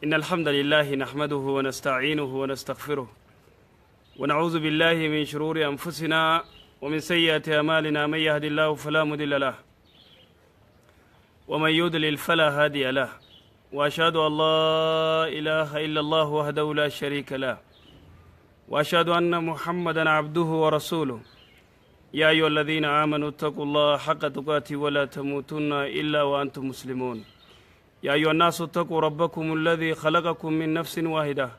إن الحمد لله نحمده ونستعينه ونستغفره ونعوذ بالله من شرور أنفسنا ومن سيئات أعمالنا، من يهد الله فلا مضل له ومن يضلل فلا هادي له، وأشهد أن لا إله إلا الله وحده لا شريك له، وأشهد أن محمدا عبده ورسوله. يا أيها الذين آمنوا اتقوا الله حق تقاته ولا تموتن إلا وأنتم مسلمون. يا أيها الناس اتقوا ربكم الذي خلقكم من نفس واحدة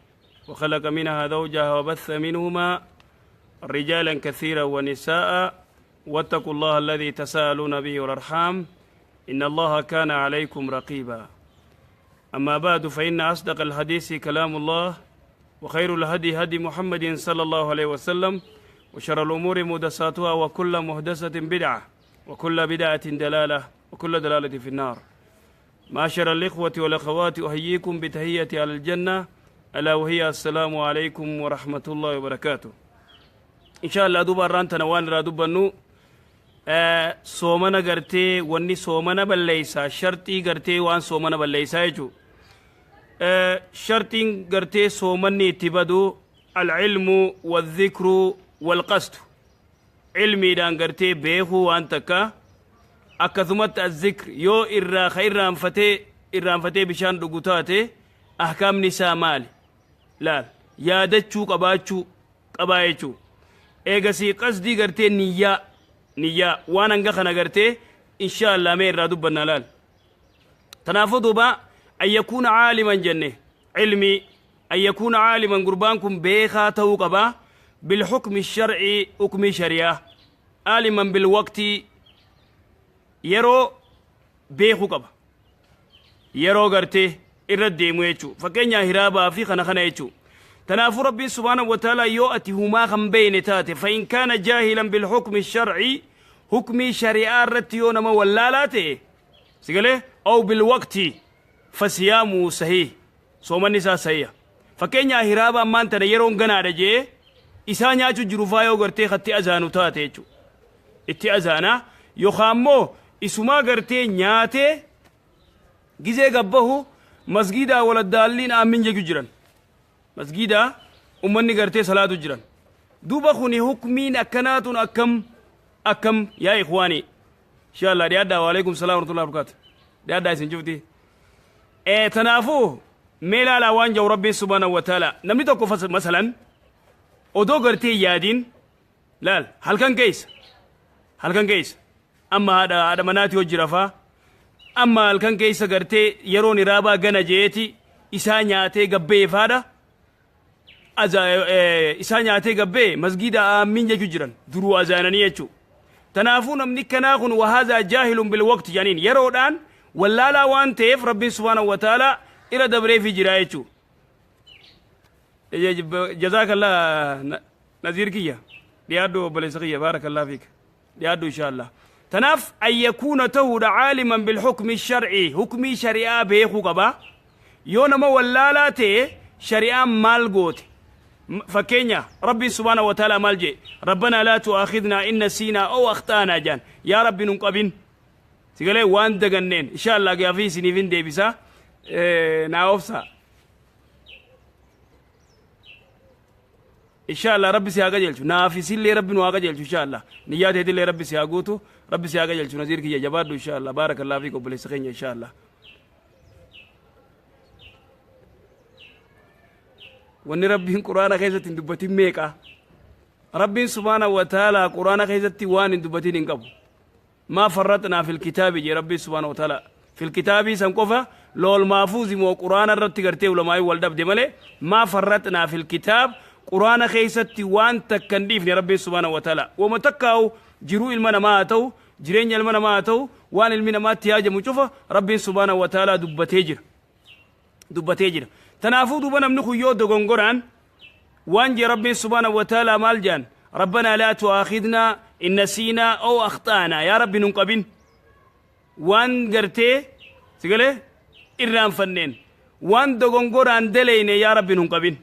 وخلق منها زوجها وبث منهما رجالا كثيرا ونساء، واتقوا الله الذي تساءلون به والأرحام إن الله كان عليكم رقيبا. أما بعد، فإن أصدق الحديث كلام الله، وخير الهدي هدي محمد صلى الله عليه وسلم، وشر الأمور محدثاتها، وكل محدثة بدعة، وكل بدعة دلالة، وكل دلالة في النار. معاشر الإخوة والأخوات، أحييكم بتحية على الجنة، ألا وهي السلام عليكم ورحمة الله وبركاته. إن شاء الله دوبا رانتنا وان را دوبا soomana gartee wanni soomana balleeysaa, sharxii gartee waan soomana balleeysaa jechuu. Sharxiin gartee soomanni itti badu العلم والذكر والقصد. Cilmiidhaan gartee beekuu waan takka, akkasumatti الذكر yoo irraa ka irraanfatee bishaan dhugu taate ahkaamni isaa maali? Laal, yaadachuu qabaachuu qabaa jechuu. Eegasii qasdii gartee niyyaa waan hanga kana gartee insha Allah mee irraa dubbanna. Laal, tanaafuu duuba أن يكون عالما jenne, cilmii أن يكون عالما, gurbaan kun beekaa ta'uu qabaa, بالحكم الشرعي, hukmii shari'aa, عالما بالوقت, yeroo beekuu qaba, yeroo gartee irra deemu jechuu. Fakkeenyaa hiraabaa fi kana kana jechuu. Tanaafuu Rabbiin سبحانه وتعالى yoo ati humaa kan beeyne taate, فإن كان جاهلا بالحكم الشرعي, hukmii shari'aa irratti yoo nama wallaalaa ta'e, sigalee, أو بالوقت فصيامه صحيح, soomanni isaa sahiha. Fakkeenyaa hiraaba ammaan tana yeroon ganaadha jee isaa nyaachuu jiru faa yoo gartee katti azaanu taate jechuu, itti azaanaa yookaan immoo isumaa gartee nyaatee gizee gabbahu masgiidaa waladdaalliin aamin jechuu jiran, masgiidaa ummanni gartee salaatu jiran. Duuba kuni hukmiin akkanaatun akkam akkam? Yaa إخواني, insha Allah dhiyaadhaa. وعليكم السلام ورحمة الله وبركاته. Dhiyaadhaa isin cufti. Tanaafuu mee ilaalaa waan jau Rabbiin سبحانه وتعالى. Namni tokko masalan odoo gartee yaadiin, laal, halkan keessa amma haadha manaati hojii rafaa, amma halkan keessa gartee yeroon hiraabaa gana jeeti isaa nyaatee gabbee faadha, isaa nyaatee gabbee masgiida aammin jechuu jiran, duruu azaananii jechuu. Tanaafuu namni kanaa kun وهذا جاهل بالوقت janiin, yeroodhaan wallaalaa waan ta'eef Rabbiin سبحانه وتعالى irra dabreefi jira jechuu. جزاك الله naziir kiyya, dhiyaadhu. Obboleessa kiyya, بارك الله فيك, dhiyaadhu insha Allah. Tanaaf أن يكون ta'uudha عالما بالحكم الشرعي, hukmii shari'aa beekuu qaba. Yoo nama wallaalaa ta'e, shari'aan maal goote? Fakkeenya Rabbiin سبحانه وتعالى maal jee? ربنا لا تؤاخذنا إن نسينا أو أخطأنا jaan. Yaa Rabbi, nun qabin, sigalee, waan daganneen. Insha Allah gaafii isiniifin deebisa, naa obsa insha Allah. Rabbi si haa qajeelchu, naaf isillee Rabbi nu haa qajeelchu insha Allah. Niyyaa teetillee Rabbi si haa guutu, Rabbi si haa qajeelchu. Naziir kiyya, jabaadhu insha Allah. بارك الله فيك obboleessa keenya insha Allah. Wanni Rabbiin Quraana keessatti hin dubbatin meeqa? Rabbiin سبحانه وتعالى Quraana keessatti waan hin dubbatin hin qabu. ما فرطنا في الكتاب jee Rabbiin سبحانه وتعالى. في الكتاب san qofa lool maafuuzi moo Quraana irratti gartee ulamaa'ii wal dhabde malee, ما فرطنا في الكتاب, Quraana keessatti waan takka hin dhiifne Rabbiin سبحانه وتعالى. Wama takkaa'u, jiruu ilma namaa haa ta'u, jireenya ilma namaa haa ta'u, waan ilmi namaatti yaajamu cufa Rabbiin سبحانه وتعالى dubbatee jira, dubbatee jira. Tanaafuu duuba namni kun yoo dogongoraan, waan jee Rabbiin سبحانه وتعالى maal jaan? ربنا لا تؤاخذنا إن نسينا أو أخطأنا. Yaa Rabbi, nun qabin waan gartee sigalee irraanfanneen, waan dogongoraan daleyne, yaa Rabbi, nun qabin.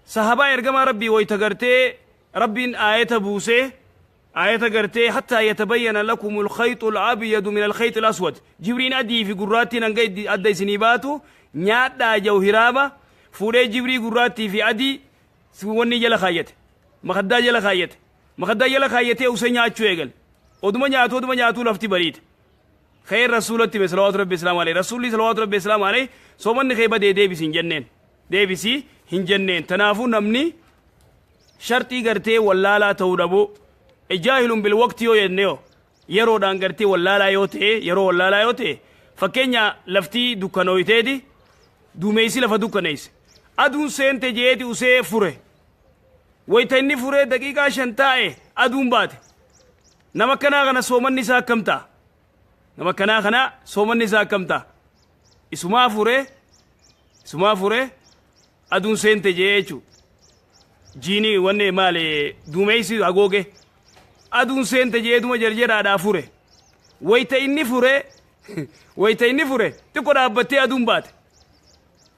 Sahabaa ergamaa Rabbii wayta gartee Rabbiin aayata buusee, aayata gartee حتى يتبين لكم الخيط الأبيض من الخيط الأسود, jibriin adii fi gurraattiin hanga adda isinii baatu. Nyaadhaa jau hiraaba fuudhee jibrii gurraattii fi adii wanni jala kaayyate, makaddaa jala kaayyate, makaddaa jala kaayyatee usee nyaachuu eegale. Oduma nyaatu, oduma nyaatuu lafti bariite. Ka'ee Rasuulatti hime salawaatu rabbi islaamu alayhi. Rasuulli salawaatu rabbi islaamu alayhi soomanni kee badee deebisi hin jenneen, deebisi hin jenneen. Tanaafuu namni sharxii gartee wallaalaa ta'uu dhabuu, jaahilun bil waqti yoo jenne, yoo yeroodhaan gartee wallaalaa yoo ta'e, yeroo wallaalaa yoo ta'e, fakkeenya laftii dukkanooyteeti, duumeysi lafa dukkaneeyse, aduun seente jeeti usee fure. Wayta inni furee daqiiqaa 5 taa'e aduun baate. Nama akkanaa kana soomanni isaa akkam ta'a? Nama akkanaa kana soomanni isaa akkam ta'a? Isumaa fure, isumaa fure, aduun seente jee jechuu, jiini wanni maali duumeysi hagooge, aduun seente jeetuma jarjaraadhaa fure. Wayta inni fure, wayta inni fure xiqqo dhaabbattee aduun baate,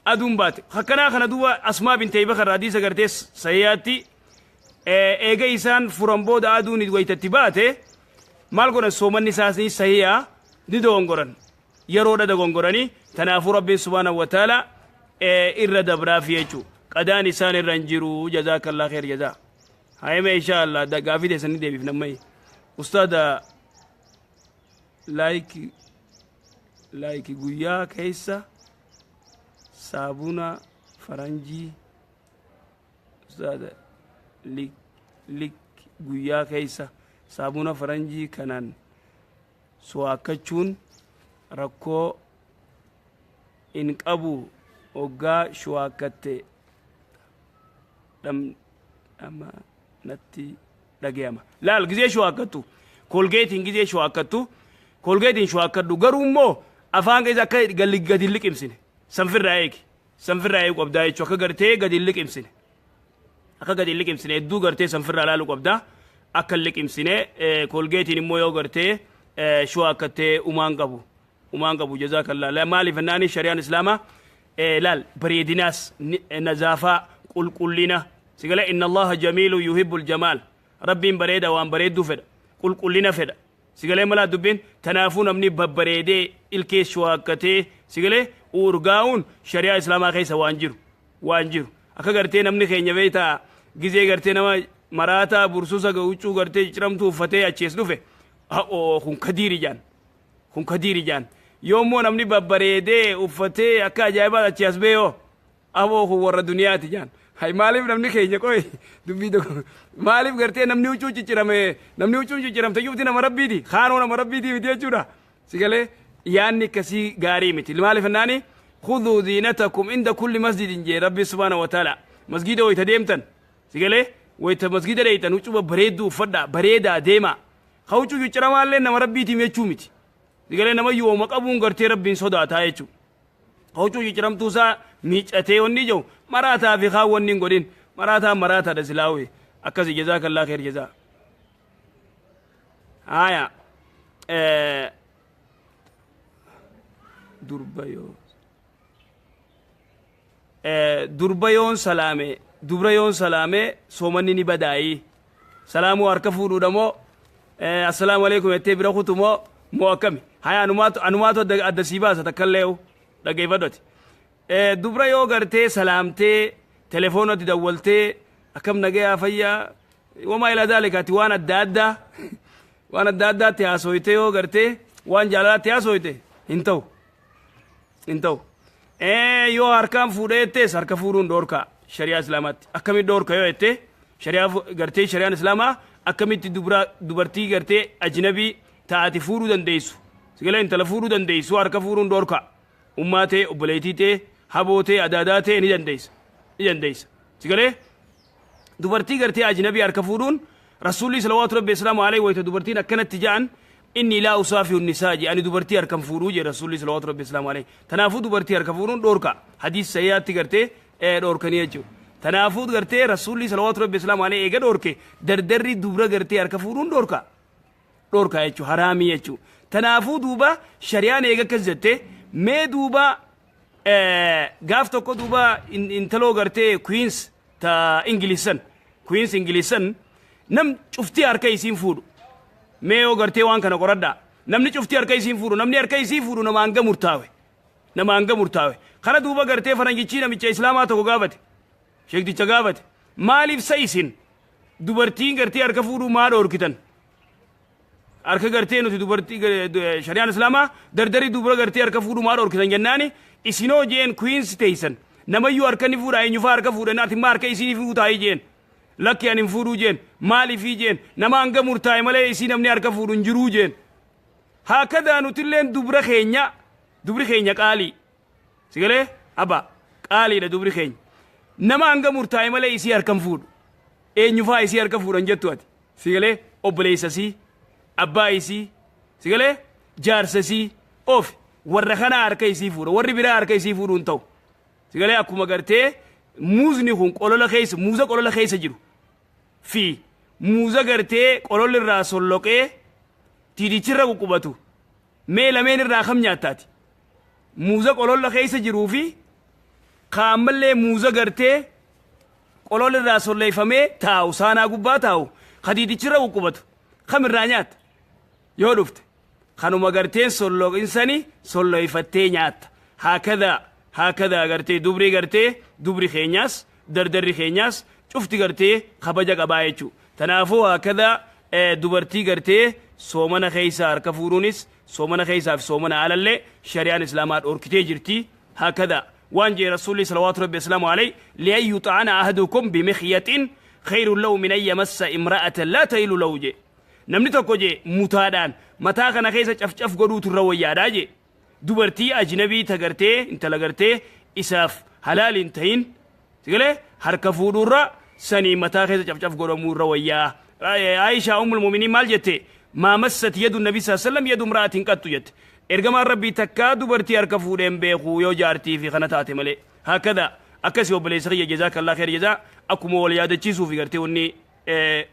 aduun baate. Akkanaa kana duuba Asmaa bint Abi Bakar hadiisa gartee sahihaatti, eega isaan furan booda aduun waytatti baate maal godhan? Soomanni isaas ni sahihaa, ni dogongoran, yeroodha dogongoranii. Tanaafuu Rabbiin subhaanahu wa ta'ala irra dabraafi jechuu, qadaan isaan irra hin jiru. Jazaakallah kheer jazaa. Hayime, insha Allah gaafii teessan ni deebifna. Ammayyi ustaada, like guyyaa keessa saabuna faranjii, ustaada, lik guyyaa keessa saabuna faranjii kanaan suwaakkachuun rakkoo in qabu? Hoggaa shuwaakkatte dhama natti dhagayama. Laal, gizee shuwaakkattu Colgateiin, gizee shuwaakkattu Colgateiin shuwaakkadhu. Garuu immoo afaan keessa akka gadi hin liqimsine sanfirraa eegi, sanfirraa eegu qabdaa jechuu. Akka gartee gadi hin liqimsine, akka gadi hin liqimsine hedduu gartee sanfirraa laaluu qabdaa, akka hin liqimsine. Colgateiin immoo yoo gartee shuwaakkattee umaan qabu, umaan qabu. Jazaakallaa. Maaliif ennaani shari'aan islaamaa laal bareedinaas, nazaafaa, qulqullina sigala. Inna Allaha jamiilu yuhibbul jamaal. Rabbiin bareeda, waan bareedduu fedha, qulqullina fedha. Sigalee malaa dubbiin? Tanaafuu namni babbareedee ilkee shuwaakkatee sigalee urgaa'uun shari'aa islaamaa keessa waan jiru, waan jiru. Akka gartee namni keenya beektaa, gizee gartee nama maraataa bursuusa huccuu gartee cicciramtuu uffatee achiis dhufe, "Ha'oo, kun kadiiri" jaan, "Kun kadiiri" jaan. Yoommoo namni babbareedee uffatee akka ajaa'ibaa achi as beeyoo, "Aboo, kun warra duniyaati" jaan. Hay, maaliif namni keenya qoy dubbii tokko, maaliif gartee namni huccuu ciccirame, namni huccuun cicciramte cufti nama rabbiiti, kaanoo nama rabbiiti miti jechuudha? Sigalee yaanni akkasii gaarii miti. Maaliif ennaani khudhuu ziinatakum inda kulli masjidin jee Rabbi subhaanahu wa ta'ala. Masgida wayta deemtan, sigalee wayta masgida dheeytan huccuu babbareedduu uffadhaa, bareedaa deemaa. Ka huccuu cicciramaallee nama rabbiitiim jechuu miti. Sigalee nama yooma qabuun gartee Rabbiin sodaataa jechuudha. Huccuu cicciramtuu isaa miiccatee wanni jiru maraataa fi kaan wanni hin godhin maraataan maraataadha silaawee. Akkasi. Jazaakallaa kheer jazaa. Haya, durba yoo durba yoon salaame, dubra yoon salaame soomanni ni badaayii? Salaamuu harka fuudhuudha moo, assalaamu alaikum jettee bira kutu moo akkami? Haya, anumaatu adda sii baasa. Takkallee dhaggeeffadhu ati. Dubra yoo gartee salaamtee, telefoonatti dawwaltee, akkam nagayaa, fayyaa, wamaa ilaa daalikaati, waan adda addaa, waan adda addaatti haasoyte, yoo gartee waan jaalalaatti haasoyte hin ta'u, hin ta'u. Yoo harkaan fuudhee jettees, harka fuudhuun dhoorkaa shari'aa islaamaatti. Akkamitti dhoorka yoo jette, shari'aa gartee shari'aan islaamaa akkamitti dubra dubartii gartee ajnabii taate fuudhuu dandeessu, sigalee intala fuudhuu dandeessu, harka fuudhuun dhoorkaa? Ummaa ta'e, obboleettii ta'e, haboo ta'e, adaadaa ta'e ni dandeessa, ni dandeessa. Sigalee dubartii gartee ajnabii harka fuudhuun, Rasuulli salawaatu rabbi islaamu alayhi wayta dubartiin akkanatti ja'an, inni laa usaafihu nisaa je, ani dubartii harkan fuudhuu je Rasuulli salawaatu rabbi islaamu alayhi. Tanaafuu dubartii harka fuudhuun dhoorka, hadiis sahihaatti gartee dhoorkanii jechuudha. Tanaafuu gartee Rasuulli salawaatu rabbi islaamu alayhi eega dhoorke, dardarri dubra gartee harka fuudhuun dhoorka, dhoorka jechuudha, haraamii jechuudha. Tanaafuu duuba shari'aan eega akkas jette, mee duuba gaaf tokko duuba intaloo gartee queens ta Ingilisan, queens Ingilisan, nam cuftii harka isiin fuudhu. Mee yoo gartee waan kana qoradhaa, namni cuftii harka isiin fuudhu, namni harka isii fuudhu nama hanga murtaawe. Nama hanga murtaawe. Kana duuba gartee faranjichi namicha islaamaa tokko gaafate. Sheekticha gaafate. Maaliif sa isin dubartiin gartee harka fuudhuu maa dhoorkitan? Harka gartee nuti dubartii shari'aan islaamaa dardarii dubara gartee harka fuudhuu maa dhoorkitan jennaani, isinoo jeen Queens teeysan. Namayyuu harka ni fuudha, eenyufaa harka fuudhan, ati immoo harka isinii fuudhuu taa'ii jeen. Lakki, ani hin fuudhuu jeen. Maaliifii jeen? Nama hanga murtaa'e malee isii namni harka fuudhu hin jiruu jeen. Haakadaa nutilleen dubra keenya, dubri keenya qaalii. Sigalee abba, qaaliidha dubri keenya. Nama hanga murtaa'e malee isii harka hin fuudhu. Eenyufaa isii harka fuudhan jettu ati? Sigalee obboleessa isii, abbaa isii, sigalee jaarsa isii, of warra kanaa harka isii fuudha. Warri biraa harka isii fuudhuu hin ta'u. Sigalee akkuma gartee muuzni kun qolola keessa, muuza qolola keessa jiru fi muuza gartee qololli irraa solloqee tiidichirra quqqubatu, mee lameen irraa kam nyaattaati? Muuza qololla keessa jiruu fi ka ammallee muuza gartee qololli irraa solleeffamee taa'u, saanaa gubbaa taa'u, ka tiidichirra quqqubatu, kam irraa nyaatta? Yoo dhufte kanuma garteen solloqinsani solleeffattee nyaatta. Haakadaa haakadaa gartee dubri, gartee dubri keenyaas dardarri keenyaas cufti gartee kabaja qabaa jechuu. Tanaafuu haakadaa dubartii gartee soomana keessa harka fuudhuunis, soomana keessaa fi soomana alallee, shari'aan islaamaa dhorkitee jirti. Haakadaa waan jee Rasuulli salawaatu rabbi islaamu alayhi: li'an yuxa'ana ahadukum bimikyatin khayrun lahu min an yamassa imra'atan laa tahilu lahu jee. Namni tokko jee mutaadhaan mataa kana keessa cafcaf godhuutu irra wayyaadhaa jee, dubartii ajnabii ta gartee intala gartee isaaf halaal hin ta'in sigalee harka fuudhuurra sanii mataa keessa cafcaf godhamuu irra wayyaa. Aishaa ummul mu'miniin maal jette? Maa massat yadu nabi saa sallam yadu imra'atin qattu jette. Ergamaan rabbii takkaa dubartii harka fuudheen beeku, yoo jaartii fi kana taate malee. Hakada akkasi obboleessa kiyya, jazaakallah kheer jazaa. Akkuma wal yaadachiisuu fi gartee wanni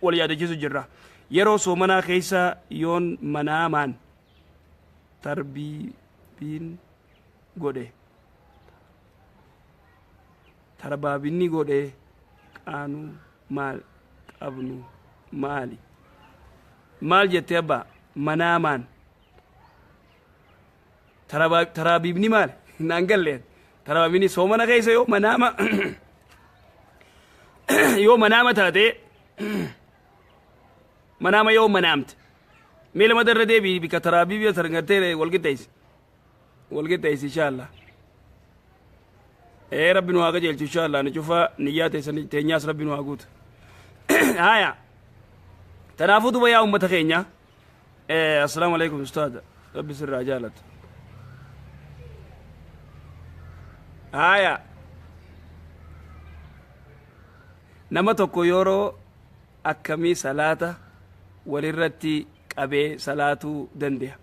wal yaadachiisu jirra. Yeroo soomanaa keessa yoon manaamaan tarbiibiin godhe, tarbaabinni godhe, qaanuu maal qabnu maali? Maal jette abbaa? Manaamaan taraabiibni maal? Naan galleen. Taraabiibni soomana keessa yoo manaama, yoo manaama taate, manaama yoo manaamte, mee lama darra deebii bika taraabiibii targartee wal qixxeessi, wal qixxeessi inshallah. Ee, rabbi nu haa qajeelchu inshallah. Nu cufa niyyaa teessan teenyaas rabbi nu haa guutu. Haya, tanaafuu duba yaa ummata keenya, assalaamu alaikum ustaada, rabbi sirraa jaalatu. Haya, nama tokko yeroo akkamii salaata walirratti qabee salaatuu dande'a?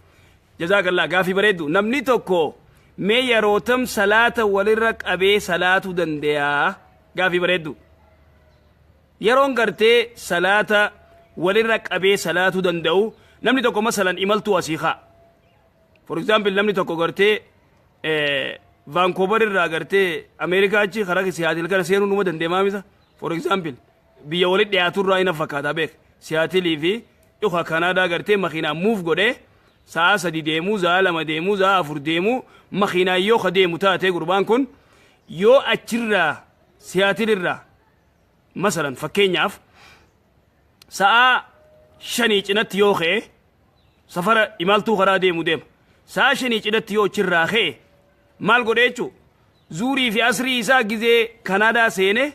Jazaakallah, gaafii bareeddu. Namni tokko mee yeroo tam salaata walirra qabee salaatuu dande'a? Gaafii bareeddu. Yeroon gartee salaata walirra qabee salaatuu danda'u, namni tokko masalan imaltuu asii kaa, for example, namni tokko gartee Vancouver irraa gartee Ameerikaa achi karaa Siyaatil kana seenuu numa dandeemaa misa? For example, biyya walitti dhiyaatu irraa ina fakkaataa beek, Siyaatilii fi dhuka Kanaadaa gartee makiinaan move godhee sa'a 3 deemuu, sa'a 2 deemuu, sa'a 4 deemuu, makiinaan yoo ka deemu taate, gurbaan kun yoo achirraa Siyaatil irraa masalan fakkeenyaaf sa'a 5 cinatti yoo ka'e, safara imaltuu karaa deemu deema, sa'a 5 cinatti yoo achirraa ka'e, maal godhe jechuu? Zuurii fi asrii isaa gizee Kanaadaa seene,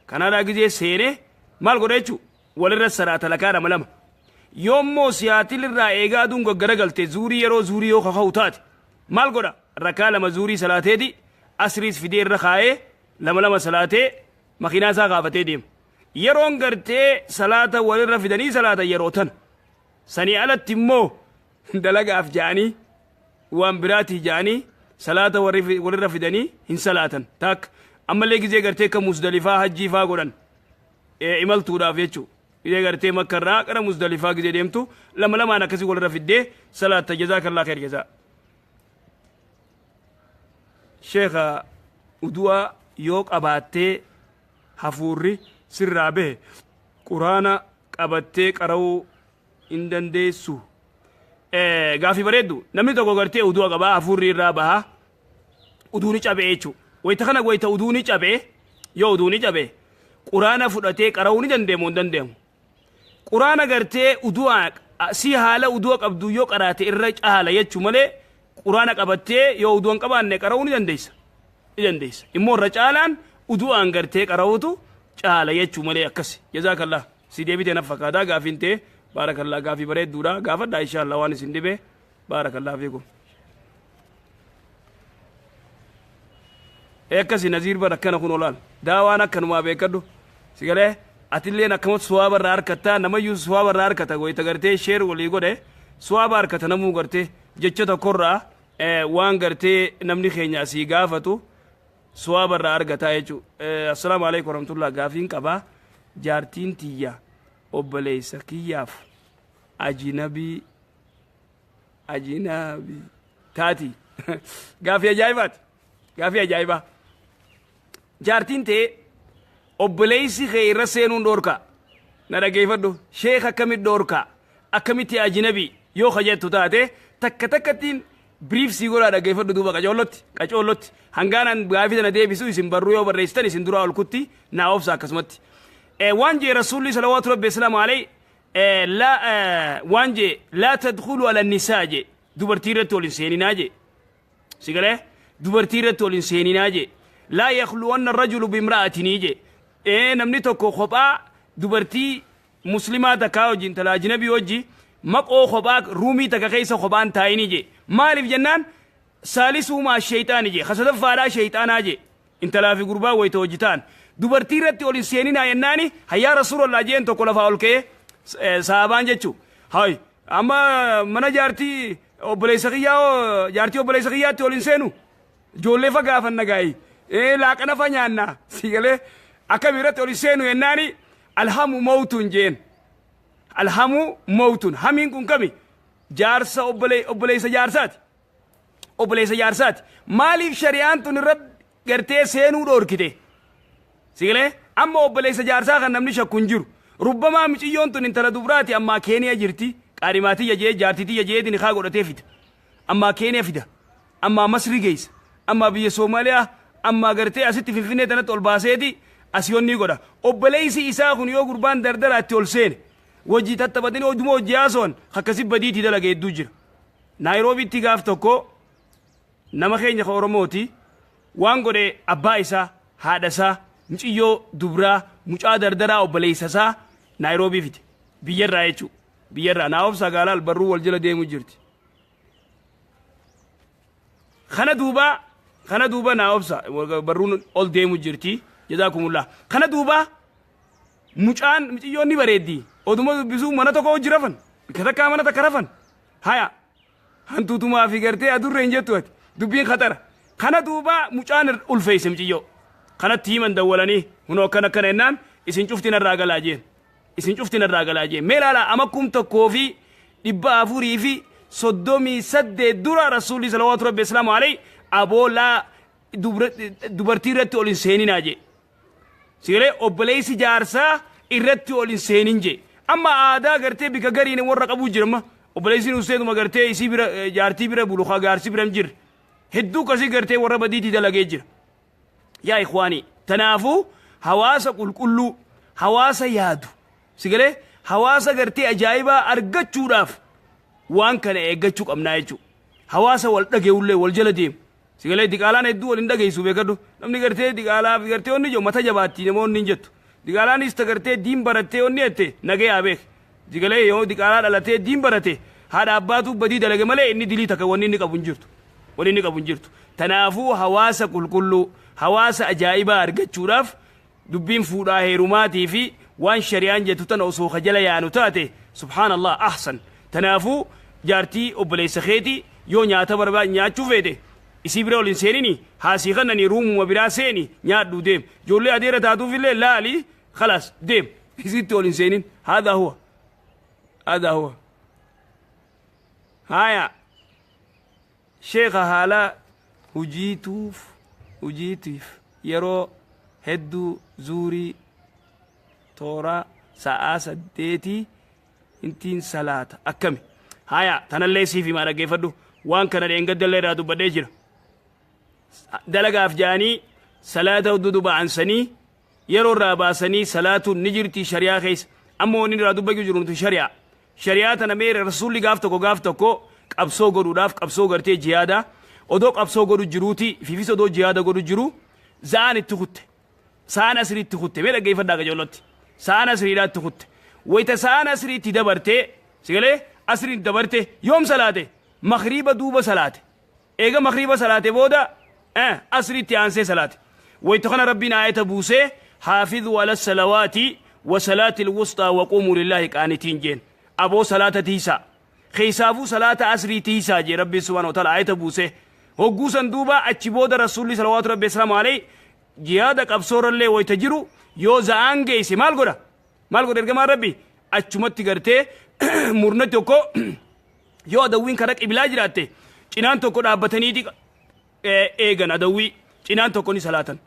Kanaadaa gizee seene maal godhe jechuu? Walirra salaata lakaa lama lama. Yoommoo Siyaatil irraa eegaa aduun gaggara zuurii, yeroo zuurii yoo kaka'u taate maal godha? Rakaa lama zuurii salaateeti asriis fidee irra kaa'ee lama lama salaatee makiinaa isaa kaafatee deema. Yeroon gartee salaata walirra fidanii salaata yeroo tana. Sanii alatti immoo dalagaaf ja'anii, waan biraatii ja'anii salaata walirra fidanii hin salaatan. Takka ammallee gizee gartee akka Musdalifaa hajjii faa godhan imaltuudhaaf jechuu, gizee gartee Makkarraa gara Musdalifaa gizee deemtu lama lamaan akkasii walirra fiddee salaatta. Jazaakallah khair jazaa. Sheekha, udu'aa yoo qabaattee hafuurri sirraa bahe quraana qabattee qara'uu hin dandeessu? Gaafii bareeddu. Namni tokko gartee udu'a qabaa, hafuurri irraa baha. Uduuni cabee jechuudha. Wayita kana wayita uduuni cabee, yoo uduuni cabee quraana fudhatee qara'uu ni dandeemu hin dandeemu? Quraana gartee udu'a si haala udu'a qabdu yoo qaraate irra caala jechuu malee, quraana qabattee yoo udu'a hin qabaanne qara'uu ni dandeessa. Ni dandeessa. Immoo irra caalaan udu'aan gartee qara'uutu caala jechuu malee akkasi. Jazaakallah. Si deebitee na fakkaataa gaafiin tee. Baarakallah, gaafii bareedduudha. Gaafadhaa inshaallah waan isin dhibe. Baarakallah fiikum. Akkasi Naziir bar akkana kun olaal. Daawaan akkanumaa beekadhu. Si galee atilleen akkamatti suwaaba irraa harkattaa, namayyuu suwaaba irraa harkata. Wayita gartee sheer walii godhe suwaaba harkata namuu. Gartee jecha tokkorraa waan gartee namni keenya asii gaafatu suwaaba irraa argataa jechuudha. Assalaamu alaikum warahmatullah, gaafiin qabaa, jaartiin tiyya obboleessa kiyyaaf ajinabii taati? Gaafii ajaa'ibaati. Gaafii ajaa'ibaa. Jaartiin ta'e obboleessi kee irra seenuun dhoorkaa. Na dhageeffadhu, sheeka, akkamitti dhoorkaa, akkamitti ajinabii yoo kajettu taate, takka takkattiin brief sii godhaa, dhageeffadhu duuba qacoollotti qacoollotti. Hangaanaan gaafii tana deebisu isin barruu yoo barreessitan isin duraa ol kutti, naa obsa akkasumatti. Waan jee rasuulli salawaatu rabbi islaamu alayhi la waan jee, laa tadkhulu ala nisaa jee, dubartii irratti ol hin seeninaa jee. Si galee, dubartii irratti ol hin seeninaa jee. Laa yakhluwanna rajulu bimra'atinii jee. Namni tokko kophaa dubartii muslimaa takkaa wajjin, intala ajnabii wajji maqoo kophaa ruumii takka keessa kophaan taa'inii jee. Maaliif jennaan, saalisuumaa sheeyxaani jee, kasadaffaadhaa sheeyxaanaa jee. Intalaa fi gurbaa wayita hojii ta'an dubartii irratti ol hin seeninaa jennaani, hayyaa rasuulallah jeen tokko lafaa ol ka'ee sahabaan jechuu, hay amma mana jaartii obboleessa kiyyaa, jaartii obboleessa kiyyaatti ol hin seenu, ijoollee fa gaafanna gaayi, laaqana fa nyaanna, si galee, akkami irratti ol hin seenu jennaani, alhamu mawtun jeen. Alhamu mawtun, hamiin kun kami? Jaarsa obboleessa jaarsaati, obboleessa jaarsaati. Maaliif shari'aan tun irra gartee seenuu dhoorkite? Sigalee, amma obboleessa jaarsaa kan namni shakku hin jiru. Rubbamaa miciyyoon tun intala dubraati, ammaa Keeniya jirti, qaadhimaatiyya jee, jaartitiyya jeetiin haa godhatee fida, ammaa Keeniya fida, ammaa Masri geessa, ammaa biyya Soomaaliyaa, ammaa gartee asitti Finfinnee tanatti ol baaseeti asiyonni godha. Obboleessi isaa kun yoo gurbaan dardaraatti ol seene wajji tattaphatanii oduma hojii haasawan akkasi badiitii dalaga hedduu jira. Naayiroobiitti gaaf tokko nama keenya ka Oromooti waan godhe, abbaa isaa, haadha isaa, muciyyoo dubraa, mucaa dardaraa obboleessa isaa Naayiroobii fide biyyarraa jechuu biyyarraa. Naa obsa gaalaal, barruu wal jala deemu jirti. Kana duuba naa obsa, barruun ol deemu jirti. Jazaakumullah. Kana duuba mucaan muciyyoon ni bareeddi, oduma dubbisuu mana tokko hojii rafan, bikka takkaa mana takka rafan. Haya, hantuutumaa fi gartee adurree hin jettu ati, dubbiin khatara. Kana duuba mucaan ulfeesse muciyyoo kanatti himan dawwalanii, hunoo akkana akkana jennaan, isin cufti narraa galaa jeen, isin cufti narraa galaa jeen. Mee ilaala, ama 1438 dura rasuulli salawaatu rabbi islaamu alayhi aboo laa dubartii irratti ol hin seeninaa jee. Sigalee, obboleessi jaarsaa irratti ol hin seenin jee. Amma aadaa gartee bika gariin warra qabuu jira, amma obboleessi nu gartee isii bira, jaartii bira bulu, gaarsi bira hin jirre hedduu kasii gartee warra badiitii dalagee jira. Yaa ikhwaanii, tanaafuu hawaasa qulqulluu, hawaasa yaadu, sigalee, hawaasa gartee ajaa'ibaa argachuudhaaf waan kana eeggachuu qabnaa jechuudha. Hawaasa wal dhageewullee wal jala deemu. Sigalee, diqaalaan hedduu wal hin dhageessu, beekadhu. Namni gartee diqaalaa fi gartee onni jiru mata jabaatti namoonni hin jettu. Diqaalaanis ta gartee diin barattee onni jette nagayaa beek. Sigalee, yoo diqaalaa dhalatee diin barate, haadha abbaatu badii dalage malee inni dilii takka wanni inni qabu hin jirtu. Wanni inni qabu hin jirtu. Tanaafuu hawaasa qulqulluu, hawaasa ajaa'ibaa argachuudhaaf dubbiin fuudhaa heerumaatii fi waan shari'aan jettu tana osoo ka jala yaanu taate, subhaanallah, ahsan. Tanaafuu jaartii obboleessa keetii yoo nyaata barbaad nyaachuu feete isii bira ol hin seenini, haasii kannanii ruumuma biraa seeni nyaadhuu deem. Ijoollee adeera taatuufillee laali, khalaas deem, isitti ol hin seenin. Haadha huwa, haadha huwa. Haya sheeka, haala hujiituuf hujiitiif yeroo hedduu zuurii toora sa'aa 8 intiin salaata akkami? Haya, tanallee siif himaa, dhaggeeffadhu. Waan kana dheengaddallee irraa dubbadhee jira. Dalagaaf ja'anii salaata duduba ansanii yeroo irraa baasanii salaatuun ni jirti shari'aa keessa. Amma wanni irraa dubbachuu jiru nuti shari'aa. Shari'aa tana mee rasuulli gaaf tokko gaaf tokko qabsoo godhuudhaaf, qabsoo gartee jihaada odoo qabsoo godhu jiruuti, fiifis odoo jihaada godhu jiru za'aan itti kutte. Sa'aan asrii itti kutte. Mee dhaggeeffadhaa qajeellotti. Sa'aan asriidhaa itti kutte. Wayita sa'aan asrii itti dabartee, sigalee asriin dabarte, yoom salaate? Makriiba duuba salaate. Eega makriiba salaate booda asriitti aansee salaate. Wayita kana Rabbiin aayata buusee, haafiduu ala salawaati wa salaati alwusxaa wa quumuu lillaahi qaanitiin jeen. Aboo salaata tiisaa. Keessaafuu salaata asrii tiisaa jee Rabbiin subhaanahu wa ta'ala aayata buusee. Hogguu san duuba achi booda Rasuulli salawaatu Rabbi salaamu alayhi jihaada qabsoorallee wayita jiru yoo za'aan geesse maal godha? Maal godha ergamaan Rabbi? Achumatti gartee murna tokko, yoo adawwiin karaa qiblaa jiraatte, cinaan tokko dhaabbataniiti eegan, adawwii cinaan tokko ni salaatan.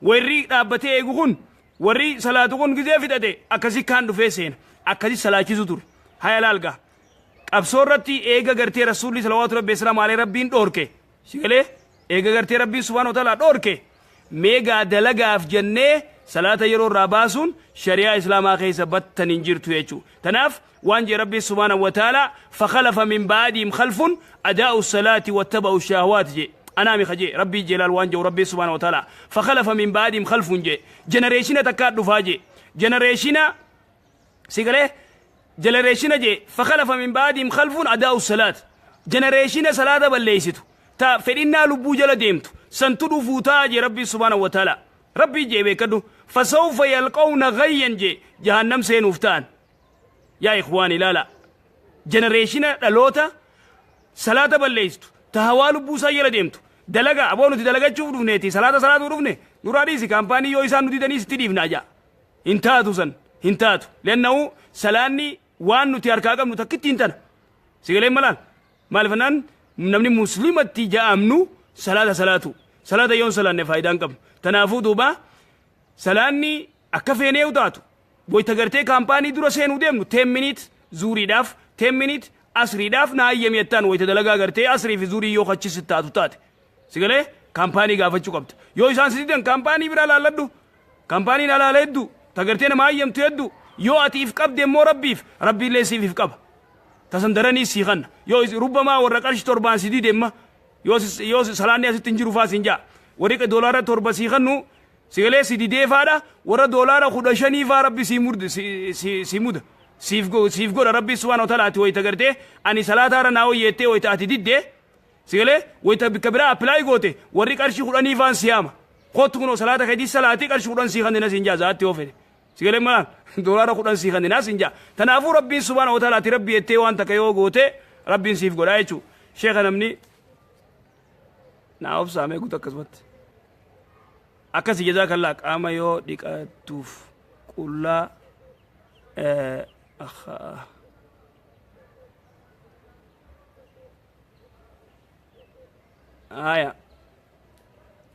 Warri dhaabbatee eegu kun, warri salaatu kun gizee fixate akkasi kaan dhufee seena. Akkasi salaachisu ture. Haya laalgaa. Qabsoo irratti eega gartee Rasuulli salawaatu Rabbi salaamu alayhi Rabbiin dhoorke. Sigalee eega gartee Rabbiin subhaanahu wa ta'ala dhoorke, meegaa dalagaaf jennee salaata yeroo irraa baasuun shari'aa islaamaa keessa battan hin jirtu jechuudha. Tanaaf waan jee Rabbiin subhaanahu wa ta'ala, fakhalafa min ba'dihim khalfun adaa'u salaati wattaba'u shahawaat jee. Anaami kajee Rabbii jeelaal waan jedhu Rabbiin subhaanahu wa ta'ala, fakhalafa min ba'dihim khalfun jee. Jenereeshina takkaa dhufaa jee. Jenereeshina sigalee jenereeshina jee, fakhalafa min ba'dihim khalfun adaa'u salaat. Jenereeshina salaata balleessitu, ta fedhinnaa lubbuu jala deemtu santu dhufuu ta'a jee Rabbiin subhaanahu wa ta'ala. Rabbii jee beekadhu, fasawfa yalqawna ghayyan jee, jahannam seenuuf ta'an. Yaa ikhwaan, ilaala, jenereeshina dhaloota salaata balleessitu, ta hawaa lubbuu isaa jala deemtu. Dalaga aboo nuti dalagachuuf dhufneeti, salaata salaatuu dhufne nurraa dhiisi, kaampaanii yoo isaan nu didanii sitti dhiifnaa jaa. Hin taatu, san hin taatu. Leannahu salaanni waan nuti harkaa qabnu takkitti hin tana. Sigaleen malaan maaliif jennaan, namni muslimatti ja'amnu salaata salaatu. Salaata yoon salaanne faayidaa hin qabnu. Tanaafuu duuba salaanni akka feenee taatu, wayita gartee kaampaanii dura seenuu deemnu 10 minute zuuriidhaaf, 10 minute asriidhaaf na hayyami jettaan. Wayita dalagaa gartee asrii fi zuurii yoo kachis taatu taate, sigalee kaampaanii gaafachuu qabda. Yoo isaan si didan kaampaanii biraa laalladhu. Kaampaaniin halaala hedduu ta gartee nama hayyamtu hedduu. Yoo ati if qabde immoo Rabbiif, Rabbiillee siif if qaba, tasan daranii sii kanna. Yoo rubbamaa warra qarshi 7n si dide imma, yoo salaanni asitti hin jiru faa siin jaa, warri doolaara 7 sii kannu sigalee si didee faadha, warra doolaara 15 faa Rabbi sii murdi si muda siif godha. Rabbi subhaanahu wa ta'ala ati wayita gartee ani salaataarra naa wayyeettee, wayita ati didde, sigalee wayita bikka biraa apply goote, warri qarshii 10 faan siyaama, kootu kunoo salaata keetii salaatii qarshii 10 sii kannina siin jaa. Zaatti yoo fedhe, sigalee maal, doolaara 10 sii kannina siin jaa. Tanaafuu Rabbiin subhaanahu wa ta'ala ati Rabbi jettee waan takka yoo goote Rabbiin siif godha jechuu. Sheeka, namni naa obsaamee guutu akkasumatti akkasi. Jazaakallaa. Qaama yoo dhiqattuuf qullaa haya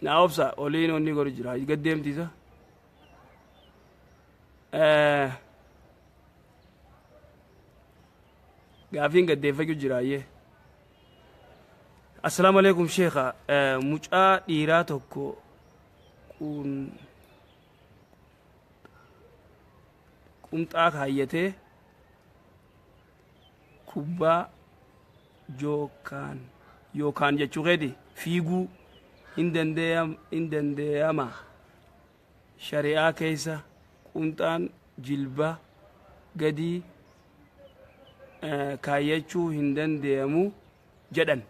naa obsa, oliin onni godhu jira, gad deemtiisa. Gaafiin gaddeeffachuu jira ayyee. Assalaamu alaikum sheekha, mucaa dhiiraa tokko qumxaa kaayyatee kubbaa yookaan jechuu keeti fiiguu hin dandeeyama? Shari'aa keessa qumxaan jilba gadii kaayyachuu hin dandeeyamu jedhan.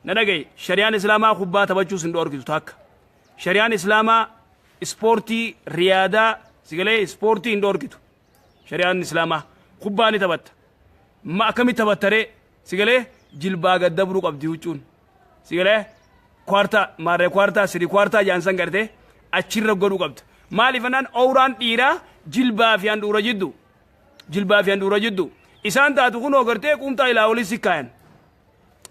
Na dhagaye, shari'aan islaamaa kubbaa taphachuus hin dhoorkitu takka. Shari'aan islaamaa ispoortii riyaadaa, sigalee, ispoortii hin dhoorkitu. Shari'aan islaamaa kubbaa ni taphatta. Ma akkamitti taphattaree? Sigalee jilbaa gad dabruu qabdi huccuun. Sigalee kwartaa maarree kwartaa sirii kwartaa jaansan gartee achirra godhuu qabda. Maaliif jennaan, owraan dhiiraa jilbaa fi handhuura jiddu. Jilbaa fi handhuura jiddu. Isaan taatu kunoo gartee qumxaa ilaa olii si kaayan.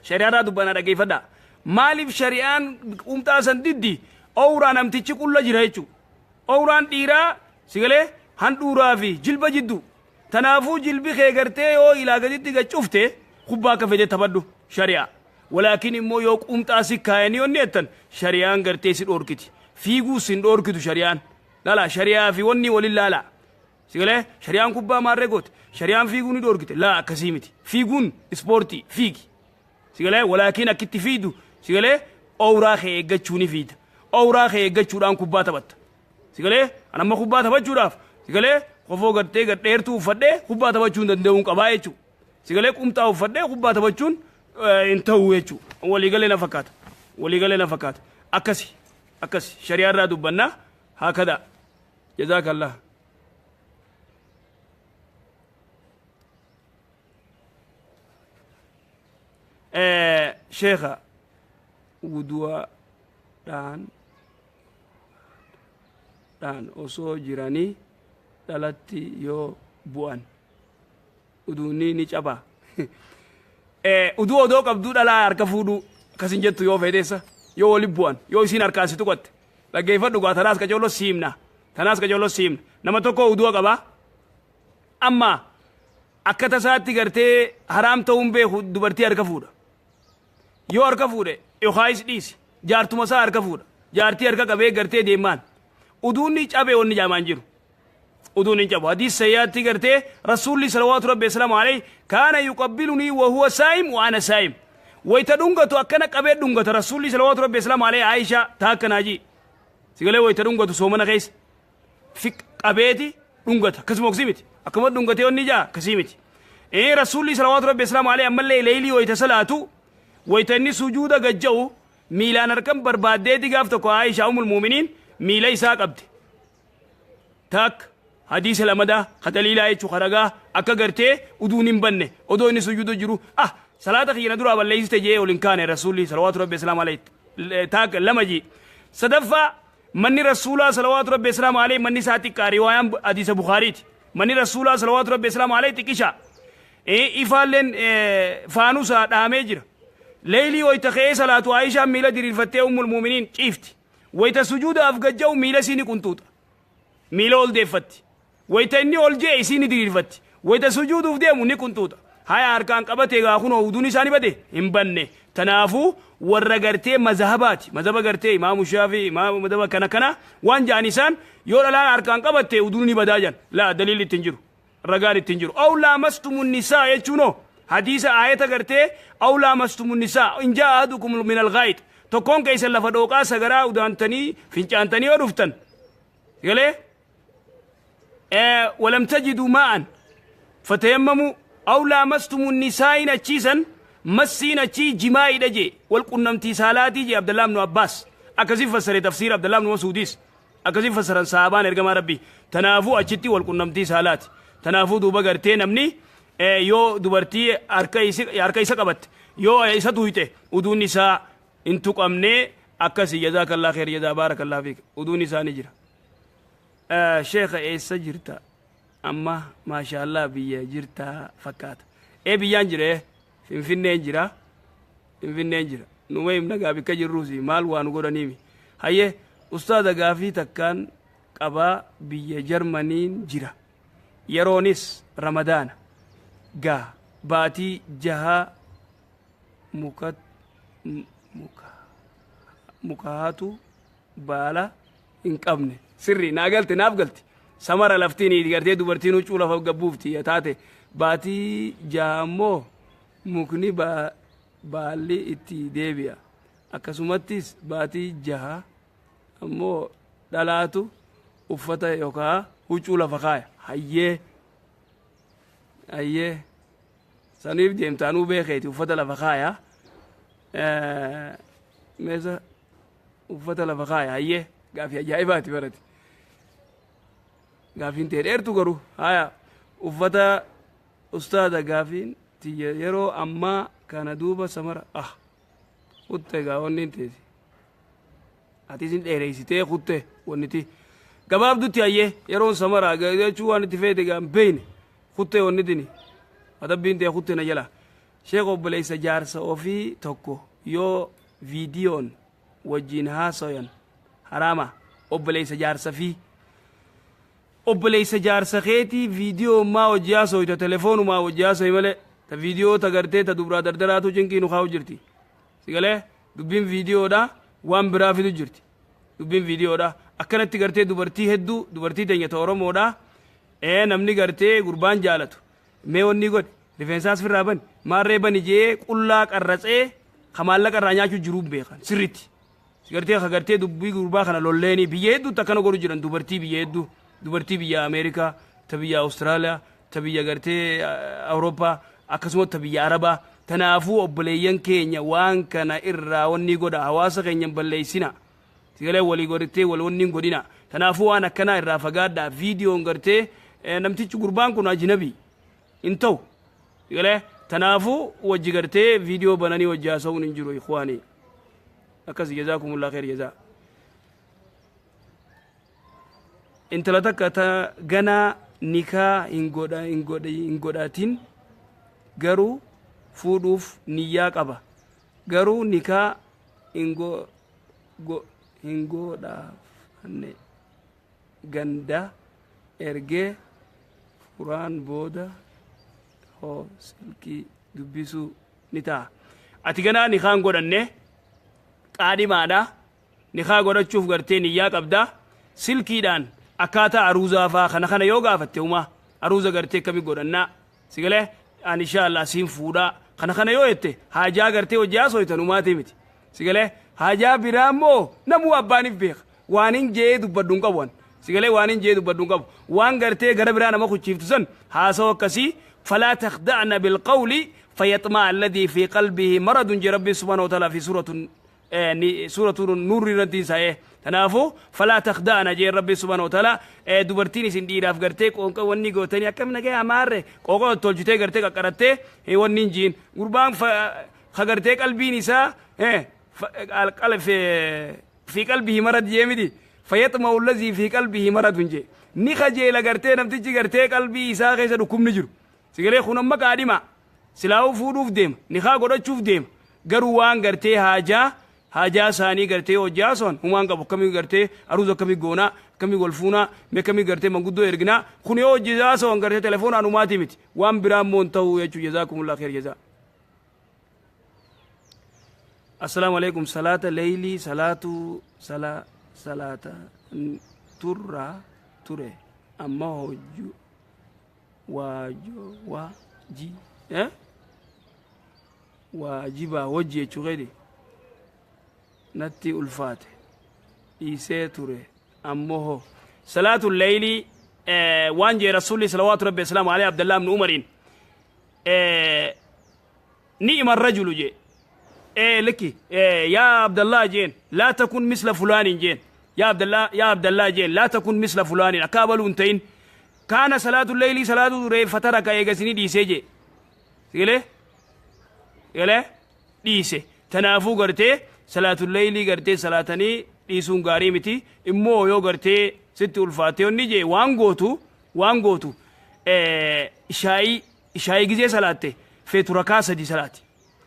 Shari'aarraa dubbanaa, dhaggeeffadhaa. Maaliif shari'aan qumxaa san diddi? Owraa namtichi qulla jira jechuudha. Owraan dhiiraa, sigalee, handhuuraa fi jilba jiddu. Tanaafuu jilbi kee gartee yoo ilaa gaditti gad cufte kubbaa akka fedhe taphadhu shari'aa. Walaakin immoo yoo qumxaa si kaayanii onni jettan shari'aan gartee si dhoorkiti. Fiiguu sin dhoorkitu shari'aan. Lala shari'aa fi wanni walin laala. Si galee shari'aan kubbaa maarree goote. Shari'aan fiiguu ni dhoorkite. Laa akkasii miti. Fiiguun ispoortii fiigi. Si galee walaakin akkitti fiidu si galee owraa kee eeggachuu ni fiida. Owraa kee eeggachuudhaan kubbaa taphatta. Si galee an amma kubbaa taphachuudhaaf si galee kofoo gartee gad dheertuu uffadhee kubbaa taphachuu hin danda'uun qabaa jechuudha. Si galee qumxaa uffadhee kubbaa taphachuun hin ta'u jechuudha. Waliigalee na fakkaata. Waliigalee na fakkaata. Akkasi akkasi shari'aa irraa dubbannaa haakadaa. Jazaakallah. Sheekha wudu'aadhaan dhaan osoo jiranii dhalatti yoo bu'an uduunni ni cabaa. Uduu odoo qabduu dhalaa harka fuudhuu akkasin jettu yoo feeteessa yoo wali bu'an yoo isiin harkaan si tuqatte dhaggeeffadhu gaa tanaas qacooloo siimna tanaas qacooloo siimna nama tokko udu'a qabaa amma akka tasaatti gartee haraam ta'uun beeku dubartii harka fuudha. Yoo harka fuudhe yookaayis dhiisi jaartuma isaa harka fuudha. Jaartii harka qabee gartee deemaan. Uduunni cabee wanni jaamaan jiru. Uduun hin cabu. Hadiis sayyaatti gartee Rasuulli salawaatu rabbi salaamu alayhi kaana yuqabbilunii wa huwa saa'im wa ana saa'im. Wayita dhungatu akkana qabee dhungata Rasuulli salawaatu rabbi salaamu alayhi Aayishaa taa akkanaa jii. Sigalee wayita dhungatu soomana keessa. Fi qabeeti dhungata. Akkasuma oksii miti. Akkuma dhungatee onni jaa akkasii miti. Ee Rasuulli salawaatu rabbi salaamu alayhi ammallee leeylii wayita salaatu wayita inni sujuuda gajja'u miilaan harkan barbaaddeeti gaaf tokko Aayishaa umul muuminiin miila isaa qabde. Takka hadiisa lamadaa ka daliilaa jechuu ka ragaa akka gartee uduun hin banne odoo inni sujuuda jiru ah salaata kiyya na duraa balleessite jee ol hin kaane Rasuulli salawaatu rabbi salaamu alayhi takka lama jii. Sadaffaa Manni Rasuulaa salawaatu Rabbi wasalaamu aleyhi manni isaa xiqqaa riwaayaan hadiisa Bukhaariiti. Manni Rasuulaa salawaatu Rabbi wasalaamu aleyhi xiqqisha. Ifaalleen faanusa dhaamee jira. Leeylii wayta ka'ee salaatu Aayishaan miila diriirfattee ummul muuminiin ciifti. Wayta sujuudaaf gajja'u miila isii ni qunxuuxa. Miila ol deeffatti. Wayta inni ol je'e isii ni diriirfatti. Wayta sujuuduuf deemu ni qunxuuxa. Haya harkaan qabate egaa kunoo wuduun isaa ni bade? Hin banne. Tanaafuu warra gartee mazhabaati. Mazhaba gartee Imaamu Shaafii, Imaamu mazhaba kana kana waan ja'an isaan yoo dhalaan harkaan qabatte wuduun ni badaa jedhan. Laa daliilli itti hin jiru. Ragaan itti hin jiru. Aw laamastumun nisaa jechuun hoo hadiisa aayata gartee aw laamastumun nisaa in jaa ahadukum min al-ghaayix tokkoon keessan lafa dhooqaa sagaraa udaantanii fincaantanii yoo dhuftan galee walam tajiduu maa'an fatayammamu aw laamastumu nisaa'iin achiisan massiin achii jimaa'iidha jee wal qunnamtii saalaatii jee Abdallah ibnu Abbaas akkasii fassare tafsiira Abdallah ibnu Masuudiis akkasii fassaran sahaabaan ergamaa rabbii tanaafuu achitti wal qunnamtii saalaati tanaafuu duuba gartee namni yoo dubartii harka isa qabatte yoo isa tuuyxe uduun isaa hin tuqamnee akkasii jazaakallah kheer jazaa baarakallah fiik uduun isaa ni jira. Sheekha eessa jirta amma maashaallah biyya jirta fakkaata. Ee biyyaan jira ee finfinneen jira finfinneen jira numa himna gaa bikka jirruusi maal waa nu godhaniimi hayyee ustaaza gaafii takkaan qabaa biyya jarmaniin jira yeroonis ramadaana gaa baatii jahaa muka muka mukaatu baala hin qabne. Sirrii naa galte naaf galti. Samara laftiin gartee dubartiin huccuu lafa gabbuufti taate baatii jaha ammoo mukni baalli itti deebi'a. Akkasumattis baatii jaha ammoo dhalaatu uffata yookaan huccuu lafa kaaya. Hayyee hayyee saniif deemtaanuu beekeeti uffata lafa kaaya. Meesa uffata lafa kaaya hayyee gaafii ajaa'ibaati barati gaafiin tee dheertu garuu haya uffata ustaada gaafiin tiyya yeroo ammaa kana duuba samara ah kutte gaa wanni hin teeti ati isin dheereysitee kutte wanniti gabaabdutti hayyee yeroon samara jechuu waan itti feete gaa hin beeyne kutte wannitini adabbiin tee kutte na jala Sheekh obboleessa jaarsa ofii tokko yoo viidiyoon wajjiin haasayan haraama? Obboleessa jaarsa fi obboleessa jaarsa keetii viidiyoon maa wajji haasoyta telefoonumaa wajji haasoyi malee ta viidiyoo ta gartee ta dubraa dardaraatu cinqii nu kaa'u jirti. Sigalee dubbiin viidiyoodha waan biraa fidu jirti. Dubbiin viidiyoodha akkanatti gartee dubartii hedduu, dubartii teenya ta Oromoodha, namni gartee gurbaan jaalatu mee wanni godhe rifeensaas firraa bani maarree bani jee qullaa qarratsee ka maallaqa irraa nyaachuu jiruu beekan sirritti. Gartee ka gartee dubbii gurbaa kana lolleenii biyya hedduutti akkana godhu jiran, dubartii biyya hedduu, dubartii biyya Ameerikaa, ta biyya Awustiraaliyaa, ta biyya gartee Awurooppaa, akkasumas ta biyya Arabaa. Tanaafuu obboleeyyan keenya, waan kana irraa wanni godha, hawaasa keenya hin balleessina. Sigalee walii godhattee wal wanni hin godhina. Tanaafuu waan akkanaa irraa fagaadhaa. Viidiyoon gartee namtichi gurbaan kun ajnabii hin ta'u. Sigalee tanaafuu wajji gartee viidiyoo bananii wajji haasa'uun hin jiru, ikhwaanii. Akkas, jazaakumullah khair jazaa. Intala takka ta ganaa nikaa hin godha hin godha hin godhatin, garuu fuudhuuf niyyaa qaba, garuu nikaa hin go go hin godhafanne, ganda ergee furaan booda hoo silkii dubbisuu ni ta'a? Ati ganaa nikaa hin godhanne, qaadhimaadha, nikaa godhachuuf gartee niyyaa qabda, silkiidhaan akkaataa aruuzaa faa kana kana yoo gaafatte, humaa aruuza gartee akkami godhannaa, sigalee ani insha Allah siin fuudhaa kana kana yoo jette, haajaa gartee hojii haasooytan humaatii miti. Sigalee haajaa biraa immoo namuu abbaaniif beeka. Waan hin jee dubbadhu hin qabu an. Sigalee waan hin jee dubbadhu hin qabu. Waan gartee gara biraa nama kuchiiftu san haasawa akkasii, falaa takhda'na bilqawli fayaxma'a alladhii fi qalbihi maradun jee Rabbiin subhaanahu wa ta'ala fi suuratun suuratu nuurri irratti isaa'ee. Kanaafuu falaa takhda'na jee Rabbiin subhaanahu wa ta'ala. Dubartiin isin dhiiraaf gartee qoonqa wanni gootanii akkam nagaya amaarre qooqa tolchitee gartee qaqqarattee wanni hin jiin, gurbaan ka gartee qalbiin isaa fi qalbihi marad jee miti, fayaxma'u allazii fi qalbihi maradun jee, ni kajeela gartee namtichi gartee qalbii isaa keessa dhukkubni jiru. Sigalee kun amma qaadhima silaa'uu fuudhuuf deema, nikaa godhachuuf deema, garuu waan gartee haajaa isaanii gartee hojii son humaan qabu, akkamii gartee aruuza akkamii goonaa, akkamii wal fuunaa, mee akkamii gartee manguddoo erginaa, kun yoo hojii son gartee telefoonaan humaatii miti, waan biraa immoo hin ta'u jechuu. Jazaakumullah khair jazaa. Assalaamu alaikum. Salaata leeylii salaatu salaata turraa ture, amma hojju waajo waaji waajibaa wajji jechuu keeti natti ulfaate, dhiisee ture, ammoo hoo salaatu leeylii waan jee Rasuulli salawaatu rabbi asalaamu alayhi Abdallah ibn Umariin, ni'ima rajulu jee, laki yaa Abdallah jeen, laa takun misla fulaanin jeen, yaa Abdallah, yaa Abdallah jeen, laa takun misla fulaanin, akka abaluu hin ta'in, kaana salaatu leeylii salaatu ture, fataraka, eegasini dhiisee jee. Sigalee galee dhiise. Tanaafuu gartee salaatu leeylii gartee salaatanii dhiisuun gaarii miti. Immoo yoo gartee sitti ulfaatee onni jee, waan gootu ishaayii gizee salaatte, feetu rakaa sadi salaati,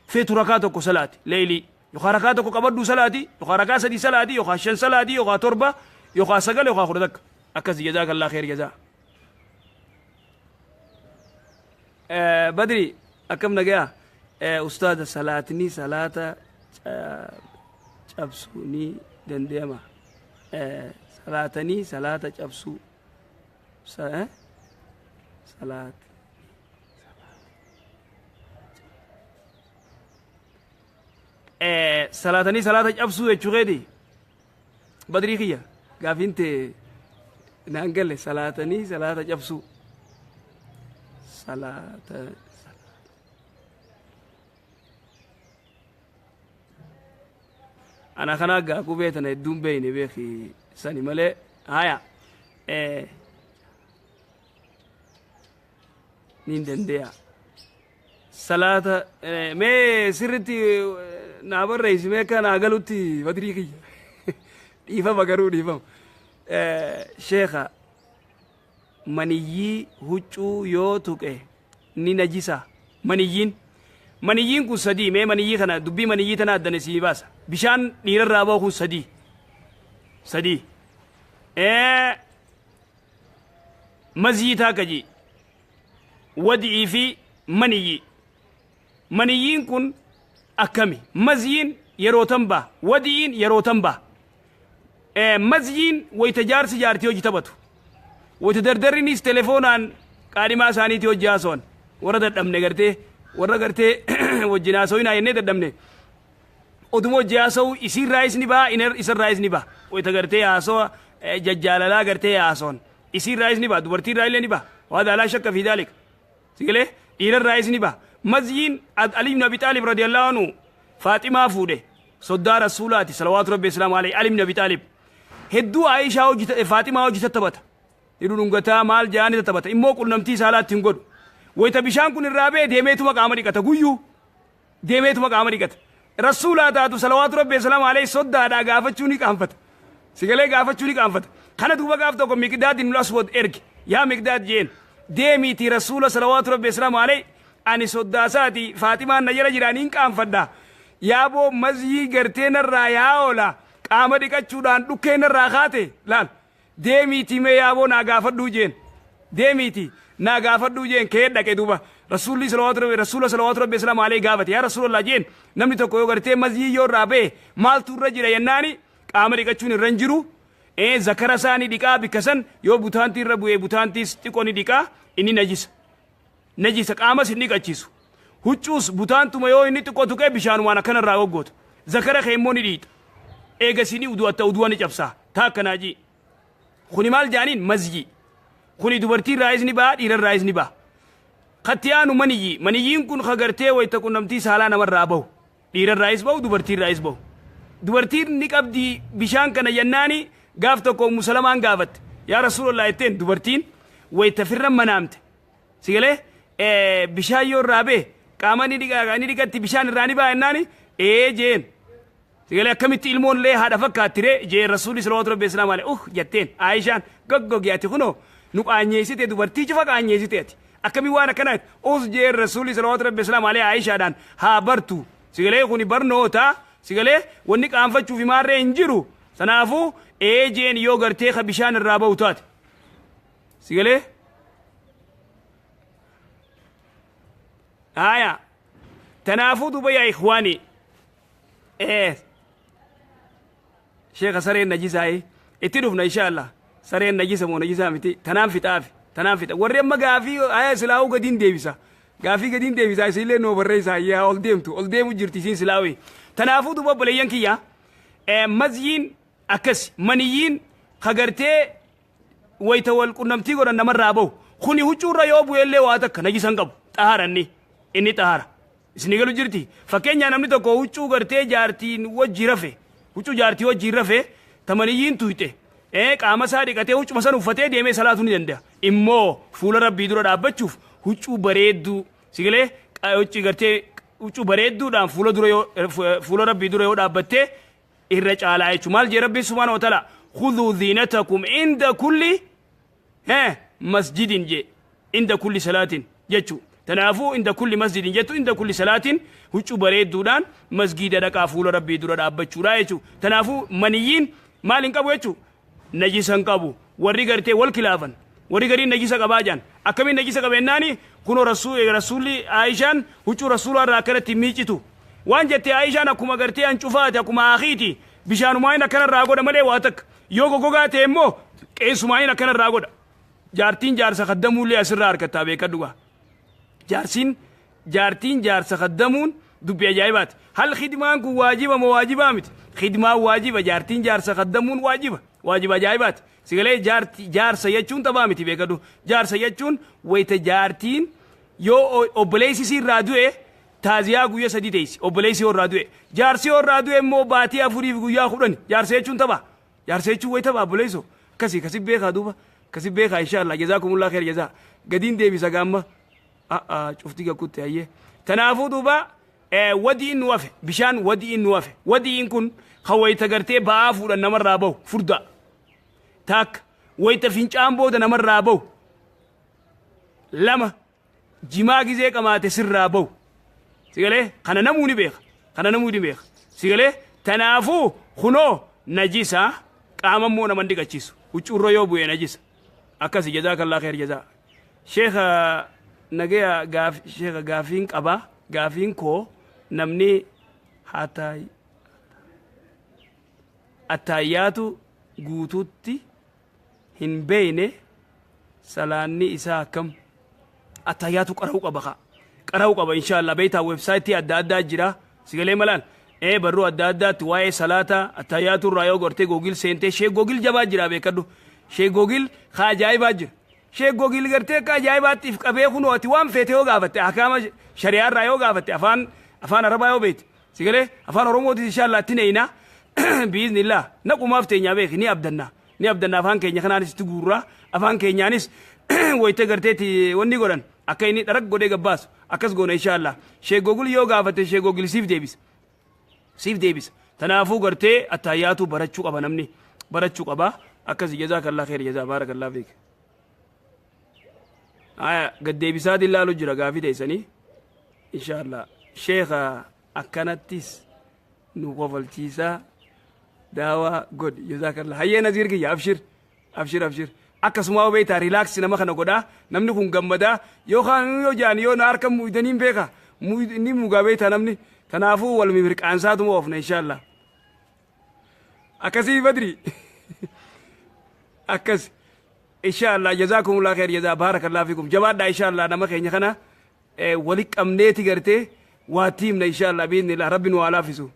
feetu rakaa tokko salaati, leeylii yookaan rakaa tokko qabadhu salaati, yookaan rakaa sadi salaati, yookaan shan salaati, yookaan torba, yookaan sagal, yookaan 11 akkas. Jazaakallaa kheer jazaa. Badri, akkam nagayaa ustaada? Salaatni salaata cabsuu ni danda'ama? Salaatanii salaata cabsuu, salaat salaatanii salaata cabsuu jechuu keeti? Badrii kiyya, gaafiin tee naan galle. Salaatanii salaata cabsuu, salaata ana kana gaa qubee tana hedduun beeyne beeki sani malee. Haya, nin dandeya salaata. Mee sirritti naa barreessi, mee akka naa galutti. Badrii kiyya, dhiifama, garuu dhiifama. Sheekha, maniyyii huccuu yoo tuqe ni najisa? Maniyyiin kun sadii. Mee maniyyii kana, dubbii maniyyii tana addane sii baasa. Bishaan dhiirarraa bahu kun sadii sadii. Mazii taaka ji, wadi'ii fi maniyyi. Maniyyiin kun Akkami mazyiin yeroo tan ba'a? Wadiin yeroo tan ba'a? Mazyiin wayita jaarsi jaartii hojii taphatu, wayita dardarrinis telefoonaan qaadhimaa isaaniitii hojii haasawan, warra dadhabne gartee, warra gartee wajjin haasawinaa jennee dadhabne, oduma hojii haasa'u isiirraayis ni ba'a, isarraayis ni ba'a. Wayita gartee haasawa jajjaalalaa gartee haasawan isiirraayis ni ba'a, dubartiirraa illee ni ba'a. Waa laa shakka fi daalika. Sigalee dhiirarraayis ni ba'a. Mazyiin Ali ibn Abi Xaalib radiyallahu anhu Faaximaa fuudhe, soddaa rasuulaati salawaatu rabbi islaamu alayhi. Ali ibn Abi Xaalib hedduu Aayishaa hojii Faaximaa hojii tattaphata. Ni dhudhungataa maal jaanii tattaphata. Immoo qunnamtii saalaatti hin godhu. Wayita bishaan kun irraa ba'e deemeetuma qaama dhiqata, guyyuu deemeetuma qaama dhiqata. Rasuulaa taatu salawaatu rabbi islaamu alayhi soddaadhaa gaafachuu ni qaanfata. Sigalee gaafachuu ni qaanfata. Kana duuba gaaf tokko Miqdaad ibn Aswad erge. Yaa Miqdaad jeen, deemiitii rasuula salawaatu rabbi islaamu alayhi, ani soddaasaati, Faaximaan na jala jiraan hin qaanfadha. Yaaboo mazyii gartee narraa yaa oola, qaama dhiqachuudhaan dhukkee narraa kaate laal. Deemiitii mee yaaboo naa gaafadhuu jeen. Deemiitii naa gaafadhuu jeen. Kee dhaqe duuba. Rasuulli salawaatu rabbi rasuula salawaatu rabbi islaamu alayhi gaafate. Yaa rasuulallah jeen, namni tokko yoo gartee mazyii yoo irraa ba'e maaltu irra jira jennaani, qaama dhiqachuun irra hin jiru. Zakara isaa ni dhiqaa bikka san, yoo butaantii irra bu'ee butaantiis xiqqoo ni dhiqaa, inni najisa. Najisa, qaamas hin dhiqachiisu. Huccuus butaantuma yoo inni xiqqoo tuqee bishaanumaan akkana irraa goggoota. Zakara kee immoo ni dhiixa. Eegasii ni udu'atta, udu'a ni cabsaa. Taa akkanaa jii. Kuni maal jaaniin? Mazyii. Kuni dubartii irraayis ni ba'a, dhiira irraayis ni ba'a. Katti aanu maniyyii. Maniyyiin kun ka gartee wayita qunnamtii saalaa namarraa bahu. Dhiira irraayis bahu, dubartii irraayis bahu. Dubartiin ni qabdi bishaan kana jennaani gaaf tokko Ummu Salamaan gaafatte. Yaa Rasuulallah jetteen, dubartiin wayita firra manaamte. Sigalee bishaan yoo irraa ba'e qaama ni dhiqa, ni dhiqatti, bishaan irraa ni ba'a jennaani ee jeen. Sigalee akkamitti ilmoon illee haadha fakkaatti ree jeen Rasuulli salawaatu rabbi islaamu alayhi jetteen Aayishaan goggogi, ati kunoo nu qaanyeessite, dubartii cufa qaanyeessite, ati akkamii waan akkanaa us jeen Rasuulli salawaatu rabbi islaamu alayhi Aayishaadhaan haa bartu. Sigalee kuni barnoota, sigalee wanni qaanfachuuf maarree hin jiru. Sanaafuu ee jeen yoo gartee ka bishaan irraa bahu taate. Sigalee aya tanaafuu duuba yaa ikhwaanii, sheeka sareen najisaa'ee itti dhufna insha Allah. Sareen najisa moo najisaa miti? Tanaan fixaafi, tanaan fixa. Warri amma gaafii aya silaa'uu gadiin deebisa, gaafii gadiin deebisa, isinillee noo barreessaa. Yaa ol deemtu, ol deemu jirti isiin silaa'uu. Tanaafuu duuba obboleeyyan kiyya, mazyiin akkas, maniyyiin kagartee wayita wal qunnamtii godhan namarraa bahu kuni huccuurra yoo bu'ellee waa takka najisa hin qabu, xahara inni xahara. Isin galu jirti? Fakkeenyaa namni tokko huccuu gartee jaartiin wajji rafe, huccuu jaartii wajjiin rafe tamaniyyiin tuyxe, qaama isaa dhiqatee huccuma san uffatee deemee salaatuu ni danda'a. Immoo fuula rabbii dura dhaabbachuuf huccuu bareedduu, sigalee huccuu gartee huccuu bareedduudhaan fuula dura yoo fuula rabbii dura yoo dhaabbattee irra caalaa jechuudha. Maal jee rabbiin subhaanahu wa ta'ala? Khudhuu ziinatakum inda kulli masjidin jee, inda kulli salaatin jechuu. Tanaafuu inda kulli masjidin jettu, inda kulli salaatin, huccuu bareedduudhaan masgiida dhaqaa fuula rabbii dura dhaabbachuudha jechuu. Tanaafuu maniyyiin maal hin qabu jechuu? Najisa hin qabu. Warri gartee wal kilaafan, warri gariin najisa qabaa jedhan. Akkamiin najisa qaba jennaani, kunoo rasuulli Aayishaan huccuu rasuulaa irraa akkanatti miicitu. Waan jette Aayishaan, akkuma gartee hancufaati, akkuma akiiti, bishaanumaan akkana irraa godha malee waa takka. Yoo goggogaa ta'e immoo qeessumaan akkana irraa godha. Jaartiin jaarsa kaddamuullee asirraa harkattaa beekadhu gaa. Jaarsiin jaartiin jaarsa kaddamuun dubbii ajaa'ibaati. Hal khidmaan kun waajiba moo waajibaa miti? Khidmaan waajiba, jaartiin jaarsa kaddamuun waajiba. Waajiba ajaa'ibaati. Sigalee jaarti jaarsa jechuun taphaa miti, beekadhu. Jaarsa jechuun wayita jaartiin yoo obboleessi isii irraa du'e taaziyaa guyyaa 3 teessi. Obboleessi yoo irraa du'e. Jaarsi yoo irraa du'e immoo baatii 4f guyyaa 10. Jaarsa jechuun tapha. Jaarsa jechuun wayi tapha obboleessoo. Akkasii kasi beekaa duuba. Kasi beekaa insha Allah. Jazaakumullah khair jazaa. Gadiin deebisa gaamma. Cufti gakkutti hayyee. Tanaafuu duuba wadiin nu hafe, bishaan wadiin nu hafe. Wadiin kun kan wayita gartee ba'aa fuudhan namarraa bahu furdaa. Takka wayita fincaan booda namarraa bahu. Lama jimaa gizee qamaate sirraa bahu. Sigalee kana namuu ni beeka. Kana namuu ni beeka. Sigalee tanaafuu kunoo najisa, qaama immoo nama dhiqachiisu. Huccuurra yoo bu'e najisa. Akkasi, jazaakallaa khair jazaa. Sheekha nagaya gaaf, sheekha gaafiin qaba. Gaafiin koo namni Attaayyaatu guutuutti hin beeyne, salaanni isaa akkam? Attaayyaatu qara'uu qaba, kaa qara'uu qaba inshaallah. Beeytaa, website adda addaa jira, sigalee malaan barruu adda addaatti waa'ee salaataa attaayyaatu irraa yoo gortee Google seentee, shee Google jabaa jira, beekadhu. Shee Google kaa ajaa'ibaa jira. Shee Google gartee akka ajaa'ibaatti if qabee kunoo ati waan feete yoo gaafatte, ahkaama shari'aa irraa yoo gaafatte, afaan Arabaa yoo beekte, sigalee afaan Oromootis inshaallah itti neeyna biiznillah. Naqumaaf teenyaa beeki, ni abdanna, ni abdanna. Afaan keenya kanaanis itti guurraa, afaan keenyaanis wayita garteetti wanni godhan akka inni dharag godhee gabbaasu akkas goona inshaallah. Shee Google yoo gaafatte, shee Google siif deebisa, siif deebisa. Tanaafuu gartee attaayyaatu barachuu qaba, namni barachuu qaba akkasi. Jazaakallaa kheer, jazaa, baarakallaa fiik. Aya, gaddeebisaatiin laalu jira gaafii teessanii inshaallah. Sheekha, akkanattis nu kofalchiisaa daawaa godhi, jazaakallaa. Hayyee Naziir kiyya, abshir, abshir, abshir. Akkasuma beektaa, relax nama kana godhaa, namni kun gammadaa yookaan yoo jaan yoo na harka muudaniin beeka ni mugaa beektaa namni. Kanaafuu wal mirqaansaatuma oofna inshaallah. Akkasii Badri, akkas inshaallah. Jazaakumullah kheer, jazaa, baarakallah fiikum. Jabaadhaa inshaallah. Nama keenya kana wali qabneeti gartee waa himna inshaallah biiznillah. Rabbi nu haa laafisu.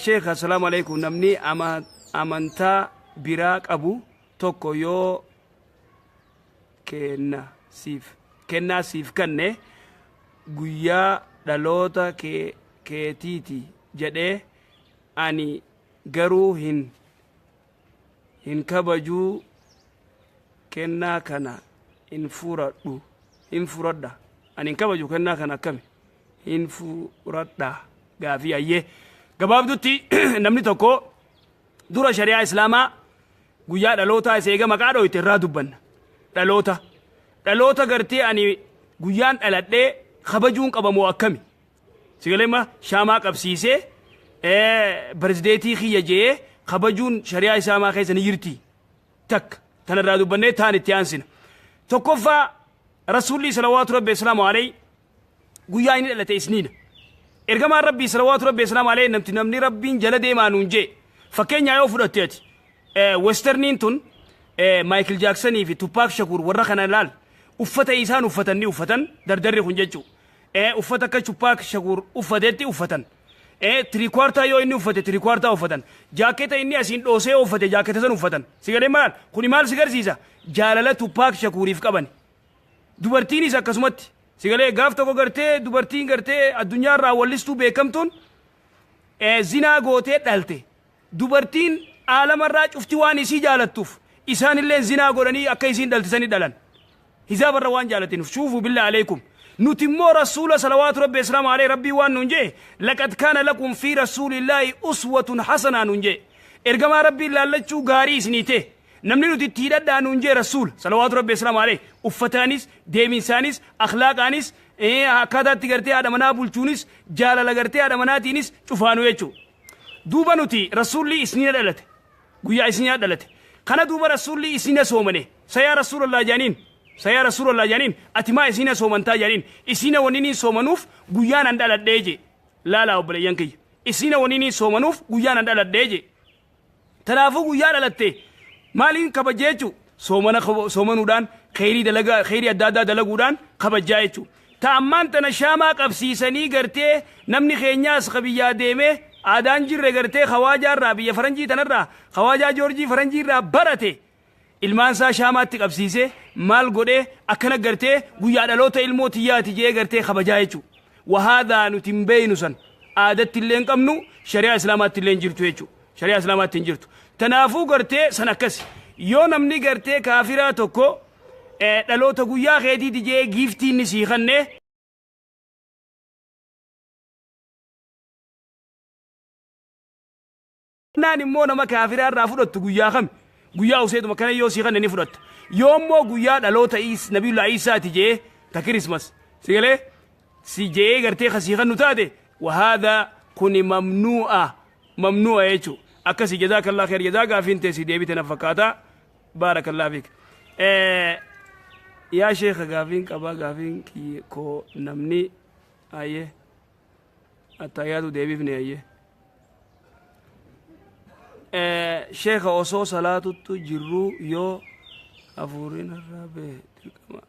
Sheekh, assalaamu alaikum. Namni amantaa biraa qabu tokko yoo kenna siif kennaa siif kanne, guyyaa dhaloota keetiiti jedhee, ani garuu hin kabajuu, kennaa kana hin furadhu, hin furadha, ani hin kabaju kennaa kana, akkami hin furadha? Gaafii ayyee gabaabdutti, namni tokko dura shari'aa Islaamaa guyyaa dhalootaa isa eega maqaa dhoyte irraa dubbanna. Dhaloota gartee ani guyyaan dhaladhee kabajuun qabamoo akkami? Sigalee shaamaa qabsiisee birthday kiyya jee kabajuun shari'aa Islaamaa keessa ni jirti? Takka tanarraa dubbannee taan itti aansina. Tokkoffaa, Rasuulli salawaatu Rabbi islaamu alayhi guyyaa inni dhalate Isniina. Ergamaan Rabbii salawaatu Rabbi islaamu alayhi namti namni Rabbiin jala deemaa nuun jee, fakkeenyaa yoo fudhatte ati westerniin tun, Michael Jacksonii fi Tupac Shakur warra kana ilaal. Uffata isaan uffatan ni uffatan dardarri kun jechuu. Uffata akka Tupac Shakur uffatetti uffatan. Three-quarter yoo inni uffate three-quarter uffatan. Jaaketa inni asiin dhoosee uffate jaaketa san uffatan. Si galee maal kuni maal si garsiisa? Jaalala Tupac Shakuriif qaban. Dubartiinis akkasumatti, si galee, gaaf tokko gartee dubartiin gartee addunyaarraa wallistuu beekamtuun zinaa gootee dhalte. Dubartiin aalamarraa cufti waan isii jaalattuuf isaanillee zinaa godhanii akka isiin dhalte sani dhalan. Hizaabarra waan jaalatiniif. Shuufuu, billaa aleekum. Nuti immoo Rasuula salawaatu Rabbi islaamu alayhi, Rabbii waan nuun jee, "Laqad kaana lakum fi rasuulillaahi uswatun hasanaa" nuun jee. Ergamaa Rabbii laallachuu gaarii isinii ta'e. Namni nuti itti hidhadhaa nuun jee Rasuula salawaatu Rabbi islaamu alayhi, uffataanis, deeminsaanis, akhlaaqaanis, akkaataatti gartee haadha manaa bulchuunis, jaalala gartee haadha manaatiinis, cufaanu jechuudha. Duuba nuti Rasuulli Isniina dhalate, guyyaa Isniina dhalate kana, duuba Rasuulli Isniina soomane. Sayaa Rasuulallah jaaniin, sayaa Rasuulallah jaaniin, ati maa Isniina soomantaa jaaniin. Isniina wanni niin soomanuuf guyyaan an dhaladhee jee. Laalaa obboleeyyan kiyya, Isniina wanni niin soomanuuf guyyaan an dhaladhee jee. Tanaafuu guyyaa dhalatte maaliin kabajee jechuu? Soomana soomanuudhaan, kheyrii dalagaa, kheyrii adda addaa dalaguudhaan kabajaa jechuu. Ta ammaan tana shaamaa qabsiisanii gartee namni keenyaas ka biyyaa deemee aadaan jirre gartee kawaajaarraa, biyya faranjii tanarraa, kawaajaa Joorjii faranjiirraa barate, ilmaan isaa shaamaatti qabsiisee maal godhee akkana gartee guyyaa dhaloota ilmoo tiyyaati jee gartee kabajaa jechuu. Wahaadaa nuti hin beeynu, san aadatti illee hin qabnu, shari'aa Islaamaatti illee hin jirtu jechuu. Shari'aa Islaamaatti hin jirtu. Tanaafuu gartee san akkasi. Yoo namni gartee kaafiraa tokko dhaloota guyyaa keetiiti jee gift inni sii kanne, naan immoo nama kaafiraa irraa fudhattu guyyaa kami? Guyyaa useetuma kana yoo sii kanne ni fudhatta. Yoo immoo guyyaa dhaloota Nabiyullaa Iisaati jee, ta Christmas, si galee, si jee gartee kasii kannu taate, wahaadaa kuni mamnuu'a, mamnuu'a jechuu akkasi. Jazaakallah kheer, jazaa. Gaafiin teessi deebite na fakkaata. Baarakallah fiik. Yaa sheekha, gaafiin qabaa, gaafiin koo namni ayyee Attaayaatu deebifne hayyee. Sheeka, osoo salaatuttu jirruu yoo hafuurri narraa bahe dirqama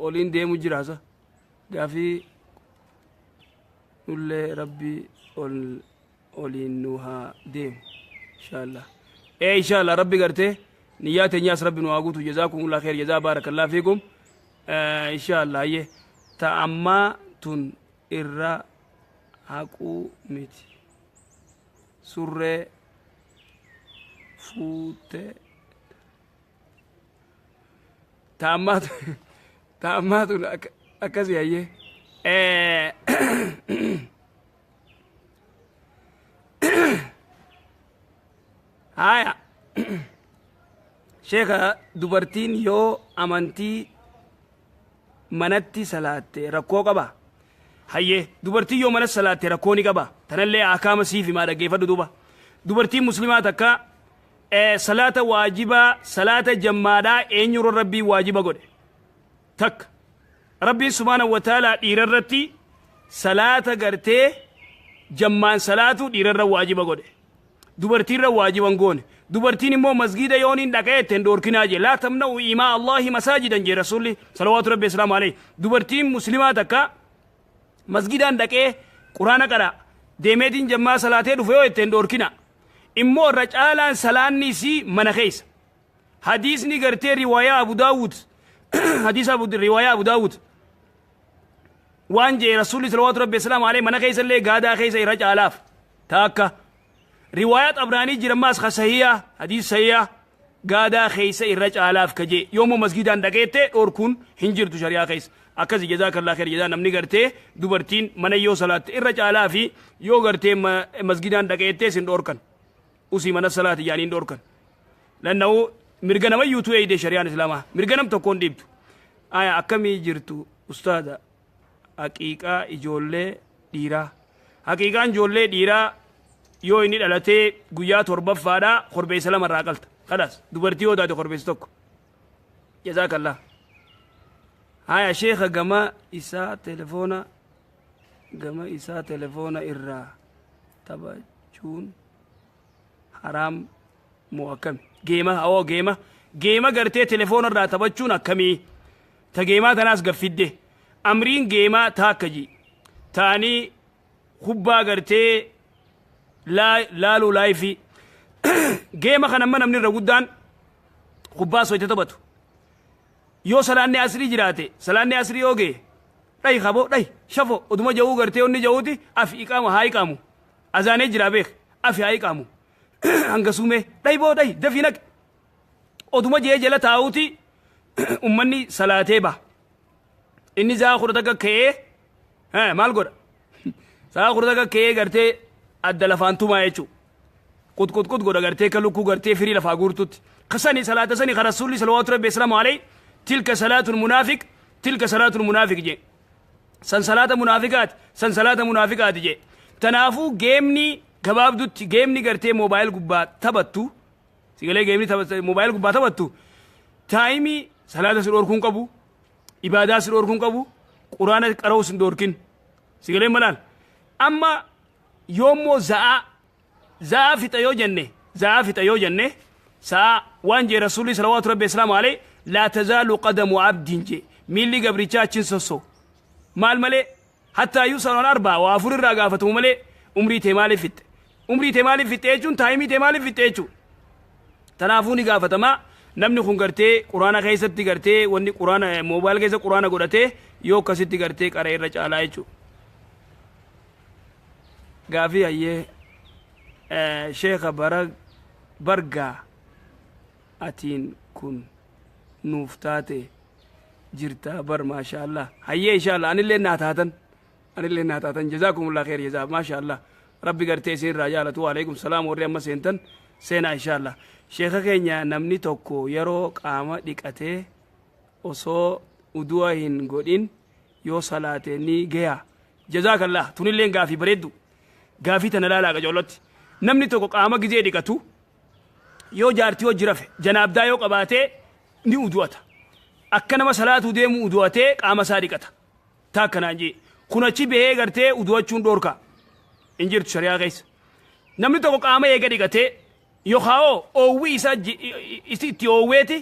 oliin deemu jiraasa? Gaafii nullee Rabbi ol oliin nu haa deemu, inshallah. Ee, inshallah, Rabbi gartee niyyaa teenyaas Rabbi nu haa guutu. Jazaakumullah khair jazaa, baarakallah fiikum. Inshallah, hayyee, ta ammaa tun irra haquu miti, surree fuute. Ta ammaa tun akkasii, hayyee. Haya, sheeka, dubartiin yoo amantii manatti salaatte rakkoo qaba? Hayyee, dubartiin yoo mana salaatte rakkoo ni qaba. Tanallee akaama siif himaa, dhaggeeffadhu. Duuba dubartiin muslimaa takka salaata waajibaa, salaata jammaadhaa eenyurra Rabbiin waajiba godhe? Takka Rabbiin subhaanahu wa ta'aalaa dhiirarratti salaata gartee jammaan salaatu dhiirarra waajiba godhe, dubartiirra waajiban goone. Dubartiin immoo masgiida yooniin dhaqee ittiin dhoorkinaa jee. Laa tamna'u imaa Allahi masaajidan jee Rasuulli salawaatu Rabbi islaamu alayhi. Dubartiin muslimaa takka masgidaan dhaqee Quraana qara deemeetiin jammaa salaatee dhufe yoo ittiin dhoorkina. Immoo irra caalaan salaanni isii mana keessa. Hadiisni gartee riwaayaa Abu Daawud, hadiisa Abu, riwaayaa Abu Daawud waan jee Rasuulli salawaatu Rabbi islaamu alayhi mana keessa illee gaadaa keessa irra caalaaf. Taakka riwaayaa Xabraanii jira maas ka sahiyaa, hadiis sahiyaa, gaadaa keessa irra caalaaf ka jee. Yoommoo masgidaan dhaqeette dhorkuun hin jirtu shari'aa keessa. Akkasi, jazaakallah khair jazaa. Namni gartee dubartiin mana yoo salaatte irra caalaa fi yoo gartee masgidaan dhaqeette sin dhorkan. Usii, mana salaati jaaniin dhorkan lanna'u. Mirga namayyuutu eeyde shari'aan islaamaa, mirga nam tokkoon dhiibtu. Aya, akkamii jirtu ustaada? Haqiiqaa ijoollee dhiiraa, haqiiqaan ijoollee dhiiraa yoo inni dhalatee guyyaa torbaffaadha korbeessa lama irraa qalta, kalaas. Dubartii yoo taate korbeessa tokko. Jazaakallah. Haya sheeka, gama isaa telefoona irraa taphachuun haraam moo akkami? Geema awoo, geema gartee telefoona irraa taphachuun akkamii? Ta geemaa tanaas gaffidde. Amriin geemaa taakka ji ta'anii kubbaa gartee laaluu laayifii geema kan amma namni irra guddaan kubbaa soyte taphatu. Yoo salaanni asrii jiraate, salaanni asrii yoo ga'e, dhayi kaboo, dhayi shafo oduma ja'uu gartee onni ja'uuti afi iqaamu, haa iqaamu, azaanee jiraa beek, afi haa iqaamu, hanga suumee dhayi boo, dhayi dafii naqi oduma jee jala taa'uuti ummanni salaatee ba'a. Inni sa'a 11 ka'ee maal godha? Sa'a 11 ka'ee gartee adda lafaan tumaa jechuudha. Qut qut qut godha gartee ka lukkuu gartee firii lafaa guurtutti. Kasani salaata sani ka Rasuulli salawaatu Rabbi islaamu alayhi tilka salaatul munaafiq, tilka salaatul munaafiq jee. San salaata munaafiqaati, san salaata munaafiqaati jee. Tanaafuu geemni gabaabdutti geemni gartee mobile gubbaa taphattu, sigalee geemni mobile gubbaa taphattu taayimii salaata si dhorkuun qabu, ibaadaa si dhorkuun qabu, Quraana qara'uu si dhorkin. Sigalee malaal amma yoommoo za'aa fixa yoo jenne, za'aa fixa yoo jenne, sa'a waan jee Rasuulli salawaatu Rabbi islaamu alayhi laa tazaalu qadamu abdiin jee, miilli gabrichaa achin sosso maal malee hattaa yus'alu an arbaa, waa afur irraa gaafatamu malee. Umrii tee maaliif fixxe? Umrii tee maaliif fixxe jechuun taayimii tee maaliif fixxe jechuun. Tanaafuu ni gaafatamaa. Namni kun gartee Quraana keessatti gartee wanni Quraana mobile keessa Quraana godhatee yoo akkasitti gartee qara irra caalaa jechuudha. Gaafii, hayyee sheeka, bara bargaa atiin kun nuuf taate jirta bar, maashaallah. Hayyee, inshallah, anillee naa taatan, anillee naa taatan. Jazaakumullah khair jazaa, maashaallah. Rabbi gartee isin irraa jaalatu. Waalaikum salaam. Warri amma seentan seenaa, inshallah. Sheeka keenya, namni tokko yeroo qaama dhiqatee osoo udu'a hin godhin yoo salaate ni gayaa? Jazaakallah. Tunilleen gaafii bareeddu. Gaafii tana laalaa qacoolotti. Namni tokko qaama gizee dhiqatu yoo jaartii hojii rafe, janaabdaa yoo qabaatee, ni udu'ata. Akka nama salaatuu deemu udu'atee qaama isaa dhiqata. Taakkanaan jee. Kun achi bahee gartee udu'achuun dhoorka. Hin jirtu shari'aa keessa. Namni tokko qaama eega dhiqatee yookaan oowwii isaa itti oowweeti,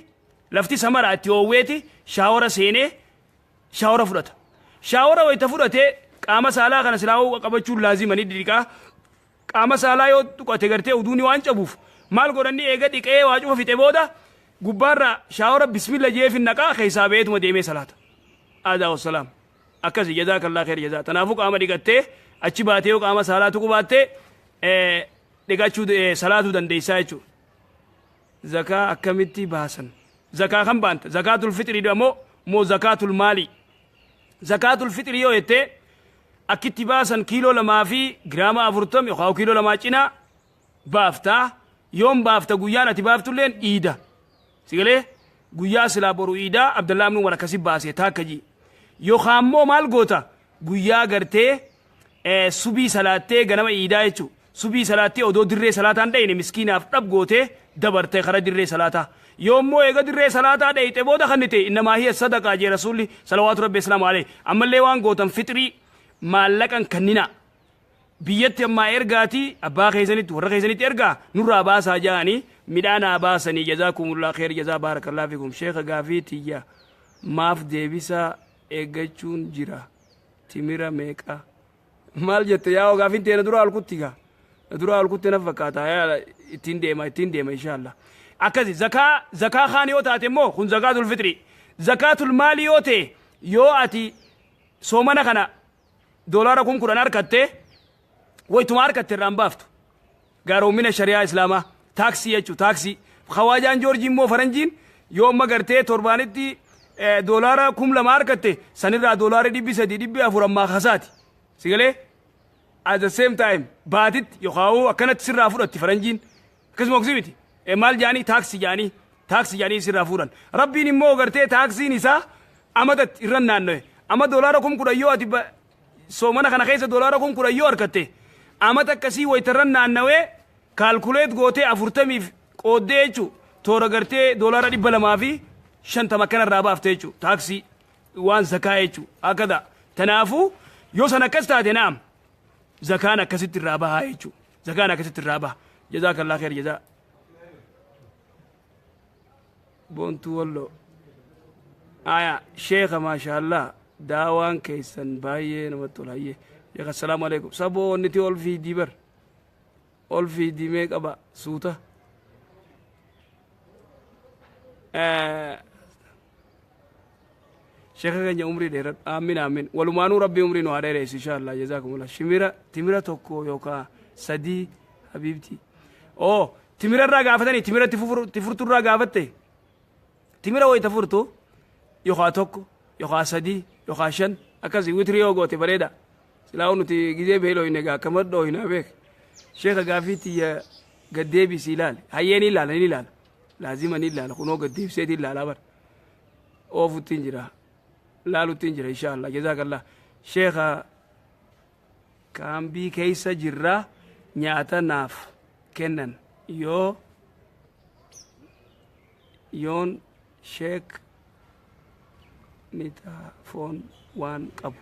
lafti samaraa itti oowweeti, shaawara seenee shaawara fudhata. Shaawara wayita fudhatee qaama saalaa kana silaa qabachuun laazima, ni dhiqaa. Qaama saalaa yoo tuqate gartee uduuni waan cabuuf, maal godhanni? Eega dhiqee waa cufa fixe booda gubbaarraa shaawara bismilla jeefin naqaa, keessaa beetuma deemee salaata. Aadaa wassalaam. Akkasi, jazaakallaa kheer jazaa. Tanaafuu qaama dhiqattee achi baatee yoo qaama saalaa tuqu baattee dhiqachuu, salaatuu dandeessaa jechuudha. Zakaa akkamitti baasan? Zakaa kan baanta? Zakaatul fixrii moo zakaatul maalii? Zakaatul fixrii yoo jettee, akkitti baasan kiiloo 2 fi giraama 40 yookaan kiiloo 2 cinaa baaftaa. Yoon baafta, guyyaan ati baaftulleen iida. Sigalee guyyaa silaa boru iidaa, Abdallaa ibn Umar akkasi baasee taakka ji. Yookaan immoo maal goota? Guyyaa gartee subii salaattee, ganama iidaa jechuudha. Subii salaattee odoo dirree salaataan dhayine miskiinaaf dhab gootee dabarte kara dirree salaataa. Yoommoo eega dirree salaataa dhayite booda kan ta'e, innamaa hiya sadaqaa jee Rasuulli salawaatu rabbi islaamu alayhi. Ammallee waan gootan, fixrii maallaqan kanninaa. Biyyatti ammaa ergaatii abbaa keessanitti, warra keessanitti ergaa, nurraa baasaa ja'anii midhaan haa baasanii. Jazaakumullah kheer jazaa, baarakallaa fikum. Sheeka, gaafii tiyya maaf deebisaa eeggachuun jira? Timira meeqa maal jette? Yaa, gaafiin teena dura alkutti gaa dura alkutti na fakkaata. Yaa, ittiin deema, ittiin deema inshallah. Akkasi zakaa kaan yoo taate immoo, kun zakaatul fixri. Zakaatul maalii yoo ta'e, yoo ati soomana kana doolaara 10,000 harkatte, wayituma harkatte irraan baaftu. Gaaromina shari'aa islaamaa taaksii jechuu, taaksii hawaajaan joorjii immoo faranjiin yoo amma gartee torbaanitti doolaara 2000 harkatte, sanirraa doolaara 300, 400 ammaa kasaati. Sigalee at the same time baatitti yookaan akkanatti sirraa fudhatti faranjiin. Akkasuma oksii miti, maal jaanii, taaksii jaanii, taaksii jaanii sirraa fuudhan. Rabbiin immoo gartee taaksiin isaa amatatti irra naanna'e. Amma doolaara 10,000 yoo ati soomana kana keessa doolaara 10,000 yoo harkatte, amata akkasii wayitarra naannawee calculate gootee 40f qooddee jechuu, toora gartee doolaara 250 akkanarraa baafte jechuu, taaksii waan zakaa jechuu akkada. Tanaafuu yoo san akkas taate, naam, zakaan akkasitti irraa bahaa jechuu, zakaan akkasitti irraa baha. Jazaakallaa kheer jazaa. Boontuu Walloo. Aya, sheeka, maashaallah, daawaan keessan baay'ee namatti tola. Hayyee sheeka, assalaamu alaikum. Saboo onniti ol fiidii bar, ol fiidii mee qaba suuta. Sheeka keenya umrii dheeradhu. Aamin, aamin. Walumaanuu Rabbii umrii nu haa dheeressu inshallah. Jazaakumullah. Shimira timira tokko yookaan sadii, habiibti. Oo, timira irraa gaafatanii, timira itti furtu irraa gaafatte. Timira wayita furtu yookaan tokko yookaan sadii yookaan shan akkasii witrii yoo goote bareeda. Silaa nuti gizee beeloo hin egaa akkama dhoohinaa beek. Sheeka, gaafii tiyya gaddeebisii ilaali. Hayyee, ni ilaala, ni ilaala. Laazima ni ilaala, kunoo gaddeebiseeti ilaalaa bara. Oofuttiin jira, laaluttiin jira insha Allah. Jazaakallah. Sheeka, kaambii keessa jirra, nyaata naaf kennan yoo yoon sheek ni ta'a, foon waan qabu.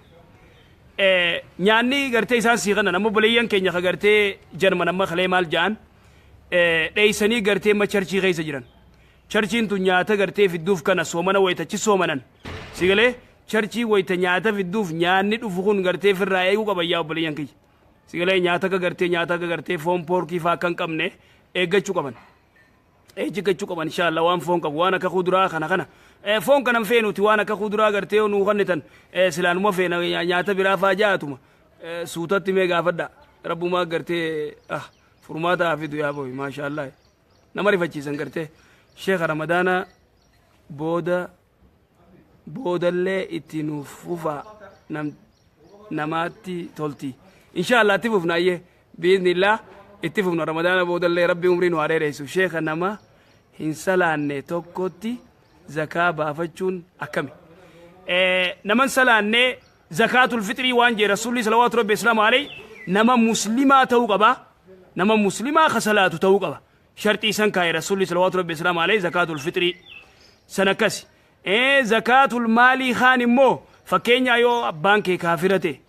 Nyaanni gartee isaan sii kennan, amma obboleeyyan keenya ka gartee Jarman amma kalee maal ja'an, dheeysanii gartee amma charchii keessa jiran. Charchiin tun nyaata gartee fidduuf kana soomana wayitachi soomanan. Si galee charchii wayita nyaata fidduuf, nyaanni dhufu kun gartee firraa eeguu qaba yaa obboleeyyan kiyya. Si galee nyaata akka gartee nyaata akka gartee foon porkii faa akka hin qabne eeggachuu qaban. Eeggachuu qaban inshallah, waan foon qabu, waan akka kuduraa kana. Foon kanan feenuti, waan akka kuduraa gartee yoo nuu kennitan silaanuma feena, nyaata biraa faa jaatuma suutatti mee gaafadha. Rabbumaa gartee furmaata haa fidu yaa boy, maashaallah, nama rifachiisan gartee. Sheekha, Ramadaana booda boodallee itti nuuf fufaa, namaatti tolti. Inshallah itti fufna, ayyee, biiznillah itti fufna Ramadaana boodallee, Rabbi umrii nu haa dheeressu. Sheekha, nama hin salaanne tokkotti zakaa baafachuun akkami? Nama hin salaanne zakaatul fixrii waan jee Rasuulli salawaatu rabbi islaamu alayhi, nama muslimaa ta'uu qaba, nama muslimaa ka salaatu ta'uu qaba. Sharxii san kaa'e Rasuulli salawaatu rabbi islaamu alayhi zakaatul fixrii san akkasi. Zakaatul maalii kaan immoo, fakkeenyaa yoo abbaan kee kaafira ta'e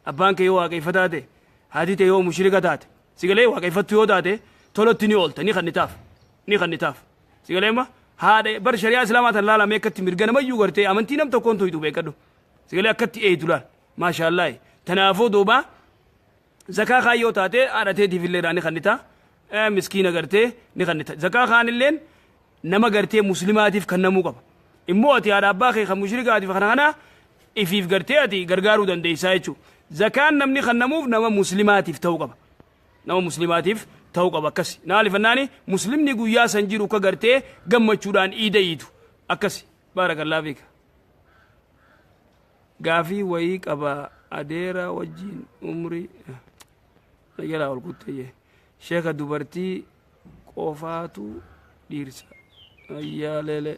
Abbaan kee yoo waaqeffataa ta'e, haati tee yoo mushrika taate, si galee waaqeffattu yoo taate, tolatti ni oolta, ni kannitaaf, ni kannitaaf. Si galee amma haadha bar shari'aa islaamaa tan laalamee akkatti mirga namayyuu gartee amantii nam tokkoon tuytu beekadhu. Si galee akkatti eeytu laal. Maashaallahi. Tanaafuu duuba zakaa kaan yoo taate haadha teetiif illee ni kannita. Miskiina gartee ni kannita. Zakaa kaan illeen nama gartee muslimaatiif kannamuu qaba. Immoo ati haadha abbaa kee kan mushrikaatiif kana kana ifiif gartee ati gargaaruu dandeessaa jechuudha. Zakaan namni kannamuuf nama muslimaatiif ta'uu qaba. Nama muslimaatiif ta'uu qaba akkasi. Maaliif jennaani muslimni guyyaa san jiru ka gartee gammachuudhaan iida iidu akkasi. Baarakallaa fiika. Gaafii wayii qaba adeera wajjin umrii jalaa ol kuttee sheeka dubartii qofaatu dhiirsa ayyaa leele.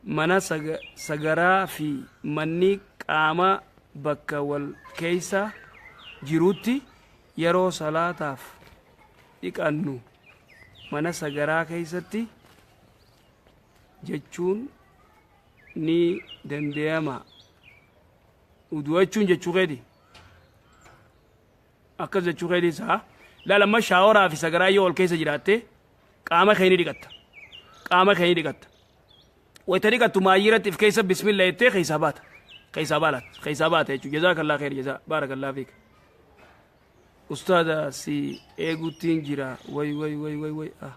Mana sagaraa fi manni qaama bakka wal keessa jirutti yeroo salaataaf dhiqannu mana sagaraa keessatti jechuun ni danda'ama. Udu'achuun jechuu keeti. Akkas jechuu keeti isaa. Laal amma shaaworaa fi sagaraa yoo ol keessa jiraatte qaama kee ni dhiqatta. Qaama kee ni dhiqatta. Wayita dhiqattu maayyiiratti if keessa bismillah jettee keessaa baata. Keessaa baata. Keessaa baata jechuudha. Jazaakallaa kheer jazaa. Baarakallaa fiik. Ustaada si eeguttiin jira. Way way way way way. Ah.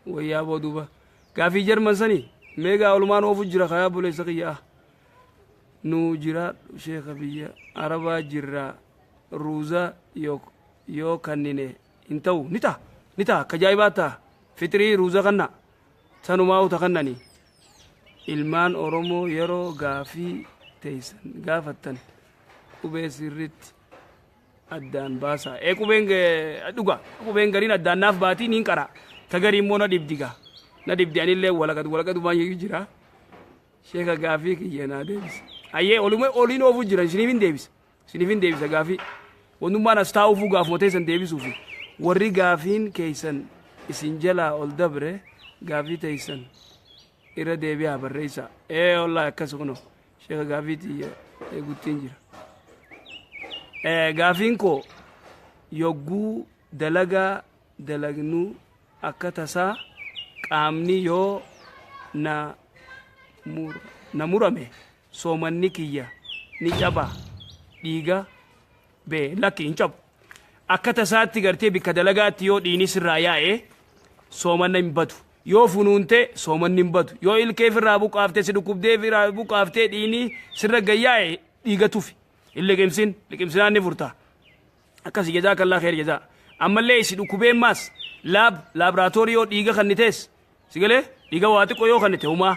Wayyaa boo duuba. Gaafii Jarman sanii meegaa olumaan oofu jira kayaa buleessa kiyya. Ah. Nu jiraadhu sheeka, biyya arabaa jirra, ruuza yoo kannine hin ta'u? Ni ta'a, ni ta'a, akka ajaa'ibaa ta'a. Fixrii ruuza kanna sanumaa uta kannani. Ilmaan Oromoo yeroo gaafii teessan gaafattan qubee sirritti addaan baasaa. Ee, qubeen dhuga, qubeen gariin addaan naaf baatii niin qara, ka garii immoo na dhibdi gaa, na dhibdi. Anillee walaqatu walaqatu baay'ee jira. Sheeka, gaafii kiyya naa deebisa. Ayyee, oluma oliin oofuu jira, isiniif hin deebisa. Isiniif hin deebisa gaafii. Wantummaan as taa'uufuu gaafuma teessan deebisuufi. Warri gaafiin keessan isin jalaa ol dabre gaafii teessan irra deebi'aa barreessaa. Ee wallaahi, akkas kunoo. Sheeka, gaafii tiyya eeguttiin jira. Gaafiin koo yogguu dalagaa dalagnu akka tasaa qaamni yoo na murame soomanni kiyya ni caba, dhiiga bee? Lakki, hin cabu. Akka tasaatti gartee bikka dalagaatti yoo dhiini sirraa yaa'e soomanna hin badu. Yoo funuunte soomanni hin badu. Yoo ilkee firraa buqaaftee si dhukkubdee firraa buqaaftee dhiini sirra gayyaa'e dhiiga tufi. Hin liqimsin, liqimsinaan ni furta. Akkasi, jazaakallaa kheer jazaa. Ammallee isi dhukkubeen maas laaboraatoorii yoo dhiiga kannitees, si galee, dhiiga waa xiqqoo yoo kannite humaa,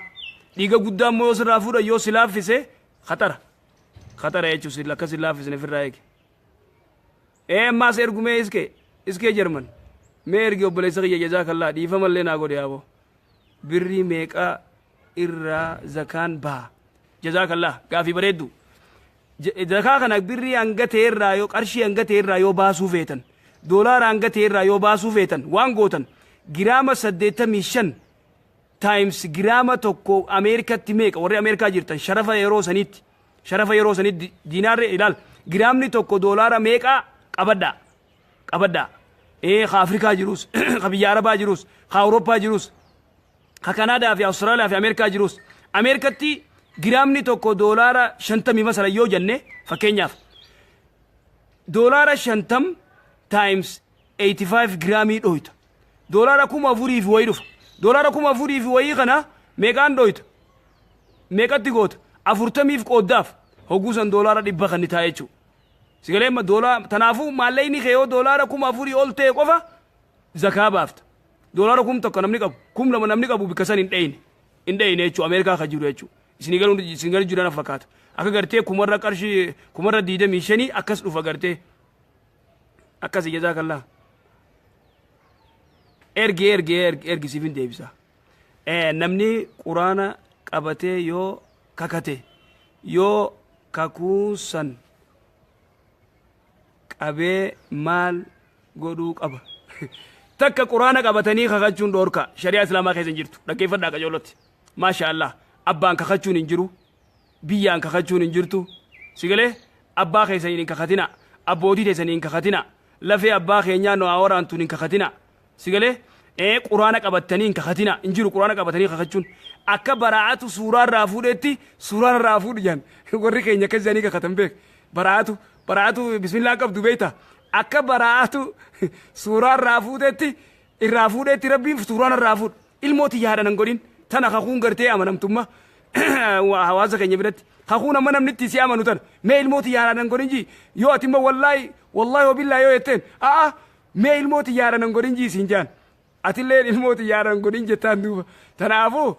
dhiiga guddaa immoo yoo sirraa fuudhan yoo si laaffise khaxara khaxara jechuun si akkas hin laaffisne ofirraa eege. Ee, ammaas ergumee iskee Jarman mee ergi obboleessa kiyya, jazaakallaa, dhiifamallee naa godhe yaaboo. Birrii meeqa irraa zakaan baha? Jazaakallaa, gaafii bareeddu. Zakaa kana birrii hanga ta'e irraa yoo, qarshii hanga ta'e irraa yoo baasuu feetan, doolaara hanga ta'e irraa yoo baasuu feetan, waan gootan giraama 85 times giraama tokko Ameerikatti meeqa? Warri Ameerikaa jirtan sharafa yeroo saniitti, sharafa yeroo saniitti diinaarri ilaal, giraamni tokko doolaara meeqaa qabadhaa, qabadhaa. Ee, ka Afrikaa jirus, ka biyya Arabaa jirus, ka Awurooppaa jirus, ka Kanaadaa fi Awustiraaliyaa fi Ameerikaa jirus, Ameerikatti giraamni tokko doolaara 50 masala yoo jenne, fakkeenyaaf doolaara 50 times 85 giraamii dhoyta, doolaara 4,000 fi wayii dhufa. Doolaara 4,000 fi wayii kana meeqaan dhoyta? Meeqatti goota? 40f qooddaaf. Hogguu san doolaara 100 kan ni ta'a jechuudha. Sigalee amma doolaara tanaafuu maallaqni kee yoo doolaara 4,000 ol ta'e qofa zakaa baafta. Doolaara 1,000 namni qabu, 2,000 namni qabu bikka san hin dheyne. Hin dheyne jechuudha, Ameerikaa kan jiru jechuudha. Isinii galuun isin galu jiran fakkaata. Akka gartee kumarra qarshii kumarra 25 akkas dhufa gartee. Akkasi, jazaakallaa. Ergi, ergi, ergi, ergi, siif hin deebisa. Namni quraana qabatee yoo kakate, yoo kakuu san qabee maal Godhuu qaba. Takka quraana qabatanii kakachuun dhoorka shari'aa islaamaa keessa hin jirtu. Dhaggeeffadhaa qajeelotti. Maasha Allah. Abbaan kakachuun hin jiru. Biyyaan kakachuun hin jirtu. Sigalee abbaa keessaniin hin kakatina. Abbootii teessaniin hin kakatina. Lafee abbaa keenyaa nu haa waraantuun hin kakatina. Sigalee quraana qabatanii hin kakatina. Hin jiru quraana qabatanii kakachuun. Akka baraa'atu suuraa irraa fuudhetti suuraa irraa fuudhu jedhan. Warri keenya akkas jedhanii kakatan beek. Baraa'atu baraa'atu bismillaa qabdu beekta. Akka baraa'atu suuraa irraa fuudhetti irraa fuudhetti rabbiin suuraan irraa fuudhu. Ilmoo tiyya haadha nan godhin. Tana kakuun gartee amanamtummaa hawaasa keenya biratti. Kakuun amma namni itti si amanu tana. Mee ilmoo tiyya haadha nan godhin jii. Yoo ati immoo wallaahi wallaahi wabillaa yoo jetteen a'a mee ilmoo tiyya haadha nan godhin jii siin jaan. Atillee ilmoo tiyya haadha nan godhin jettaan duuba. Tanaafuu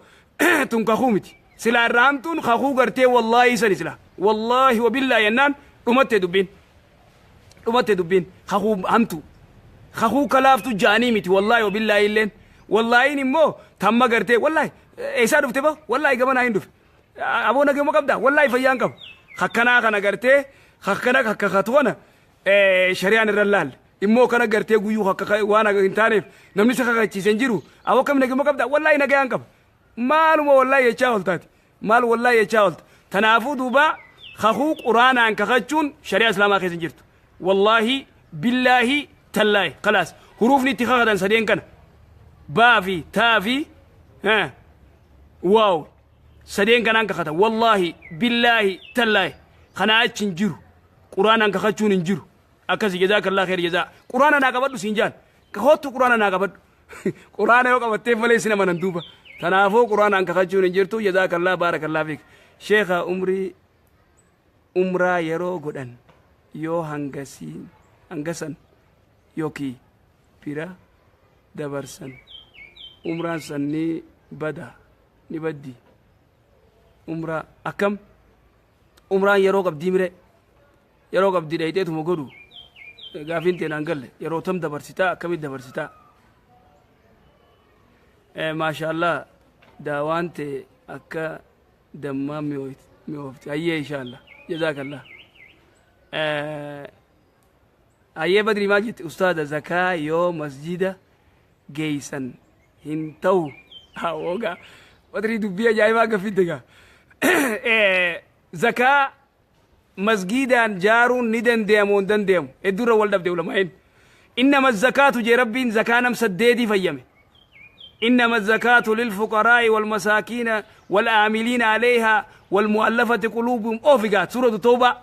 tun kakuu miti. Silaa irraa hamtuun kakuu gartee wallaahi sani sila. Wallaahi wabillaa jennaan dhumatte dubbiin. Dhumatte dubbiin kakuu hamtu. Kakuu kalaaftu ja'anii miti wallaahi wabillaahi illeen. Wallaahiin immoo tamma gartee wallaahi eessaa dhufte ba wallaahi gamanaa hin dhufe. Aboo nageema qabdaa wallaahi fayyaan qabu. Hakkanaa kana gartee hakkana hakkakatu kana shari'aan irra laalle. Immoo kana gartee guyyuu hakka waan hin taaneef namni si kakachiise hin jiru. Aboo akkami nageema qabdaa wallaahi nagayaan qaba. Maaluma wallaahi jechaa ooltaati. Maal wallaahi jechaa oolta. Tanaafuu duuba kakuu quraanaan kakachuun shari'aa islaamaa keessa hin jirtu. Wallaahi billaahi tallaahi kalaas huruufni itti kakatan sadeen kana. Baa fi taa fi waaw sadeen kanaan kakatan wallaahi billaahi tallaahi kanaa achi hin jiru. Quraanaan kakachuun hin jiru. Akkasi jazaakallaa kheer jazaa. Quraana naa qabadhu siin jaan. Kottu quraana naa qabadhu. Quraana yoo qabatteef malee sin amanan duuba. Tanaafuu quraanaan kakachuun hin jirtu jazaakallaa baarakallaa fiik. Sheekha umrii umraa yeroo godhan yoo hangasiin hangasan yookiin bira dabarsan umraan san ni bada ni baddi. Umraa akkam umraan yeroo qabdii mire yeroo qabdii dhayxeetuma godhu gaafiin teenaan galle yeroo tam dabarsitaa akkamitti dabarsitaa. Maashaallah daawaan tee akka dammaa mi'oofti hayyee inshaallah jazaakallah. Hayyee badrii maal jette ustaada zakaa yoo masjida geeysan hin ta'u. Hawoogaa badrii dubbii ajaa'ibaa gaffidde gaa. Zakaa masgiidaan jaaruun ni dandeeyamu hin dandeeyamu hedduurra wal dhabde ulamaa'in. Innama zakaatu jee rabbiin zakaa nam saddeetii fayyame. إنما الزكاة للفقراء والمساكين والعاملين عليها والمؤلفة قلوبهم أوفقات سورة التوبة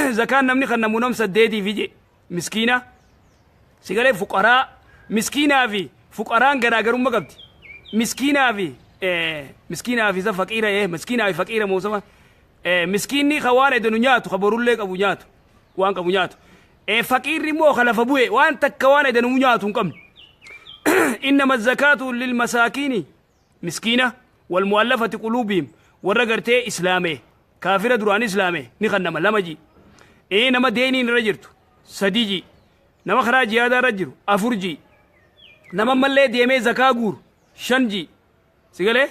زكاة نمني خنا منهم سديتي في مسكينة سيقالي فقراء مسكينة في فقراء غراغرون مقبت مسكينة في مسكينة في فقيرة مسكينة في فقيرة موسمة مسكيني خوان دنو نياتو خبروا لك أبو نياتو وان أبو نياتو فقير مو خلف أبوه وان تكوان دنو نياتو كم إنما الزكاة للمساكين مسكينة والمؤلفة قلوبهم ورقرتي إسلامي كافرة دران إسلامي نخنما لمجي إيه نما ديني رجرتو سديجي نما خراج هذا رجل أفرجي نما ملي ديمي زكاة غور شنجي سيقالي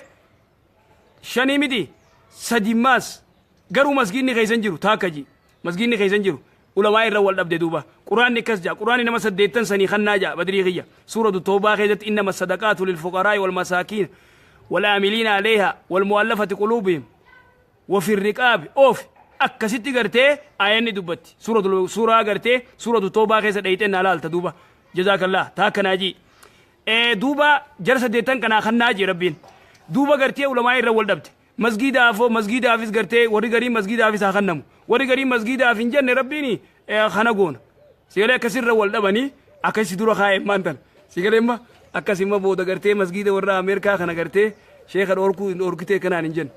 شني مدي سديماس غرو مسجيني خيزن جرو تاكجي مسجيني خيزن جرو علماء الرول أبدي دوبا قرآن نكس جا قرآن نما سديتن سني خنا جا بدري غيا سورة التوبة خيزت إنما الصدقات للفقراء والمساكين والعاملين عليها والمؤلفة قلوبهم وفي الرقاب أوف أكست قرتي آيان دبت سورة سورة قرتي سورة التوبة خيزت أيتن على تدوبا جزاك الله تاك ناجي دوبا جرس ديتن كنا خنا جي ربين دوبا قرتي علماء الرول دبت مسجد أفو مسجد أفيس قرتي وري قري مسجد أفيس خنمو وري قري مسجد أفين جن ربيني خنقون سيقولي كسر رول دبني أكسي دورا خايف مانتن سيقولي ما أكسي ما بودا قرتي مسجد ورا أمريكا خنا قرتي شيخ الأوركو أوركتي كنا نجن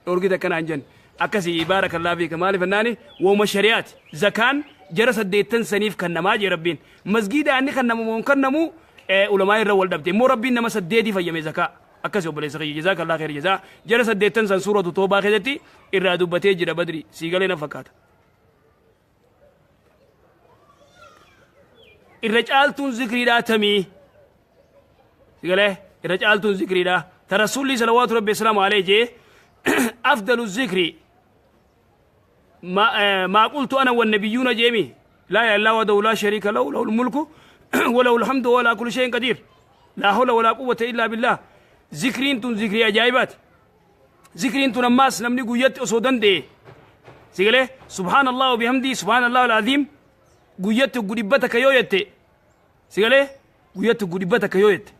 أوركتي كنا نجن أكسي بارك الله فيك مالي فناني وما شريعات زكان جرس ديتن سنيف كنما جي ربين مسجد أني خنمو ممكن علماء الرول دبتي مو ربين نما سديتي فيا زكاة أكسي وبلي سخي جزاك الله خير جزاء جرس ديتن سن سورة التوبة خدتي إرادو بتي جرا بدري سيقالي نفكات الرجال ذكري لا تمي سيقالي الرجال ذكري لا ترسولي صلوات ربي السلام عليه جي أفضل الذكر ما قلت أنا والنبيون جيمي لا إله إلا الله وحده لا شريك له له الملك وله الحمد ولا كل شيء قدير لا حول ولا قوة إلا بالله. Zikriin tun zikrii ajaa'ibaati. Zikriin tun ammaas namni guyyatti osoo danda'e, sigalee, subhaanallah wa bihamdii subhaanallah al-aziim guyyatti hoggu 100 yoo jette, sigalee, guyyatti hoggu 100 yoo jette,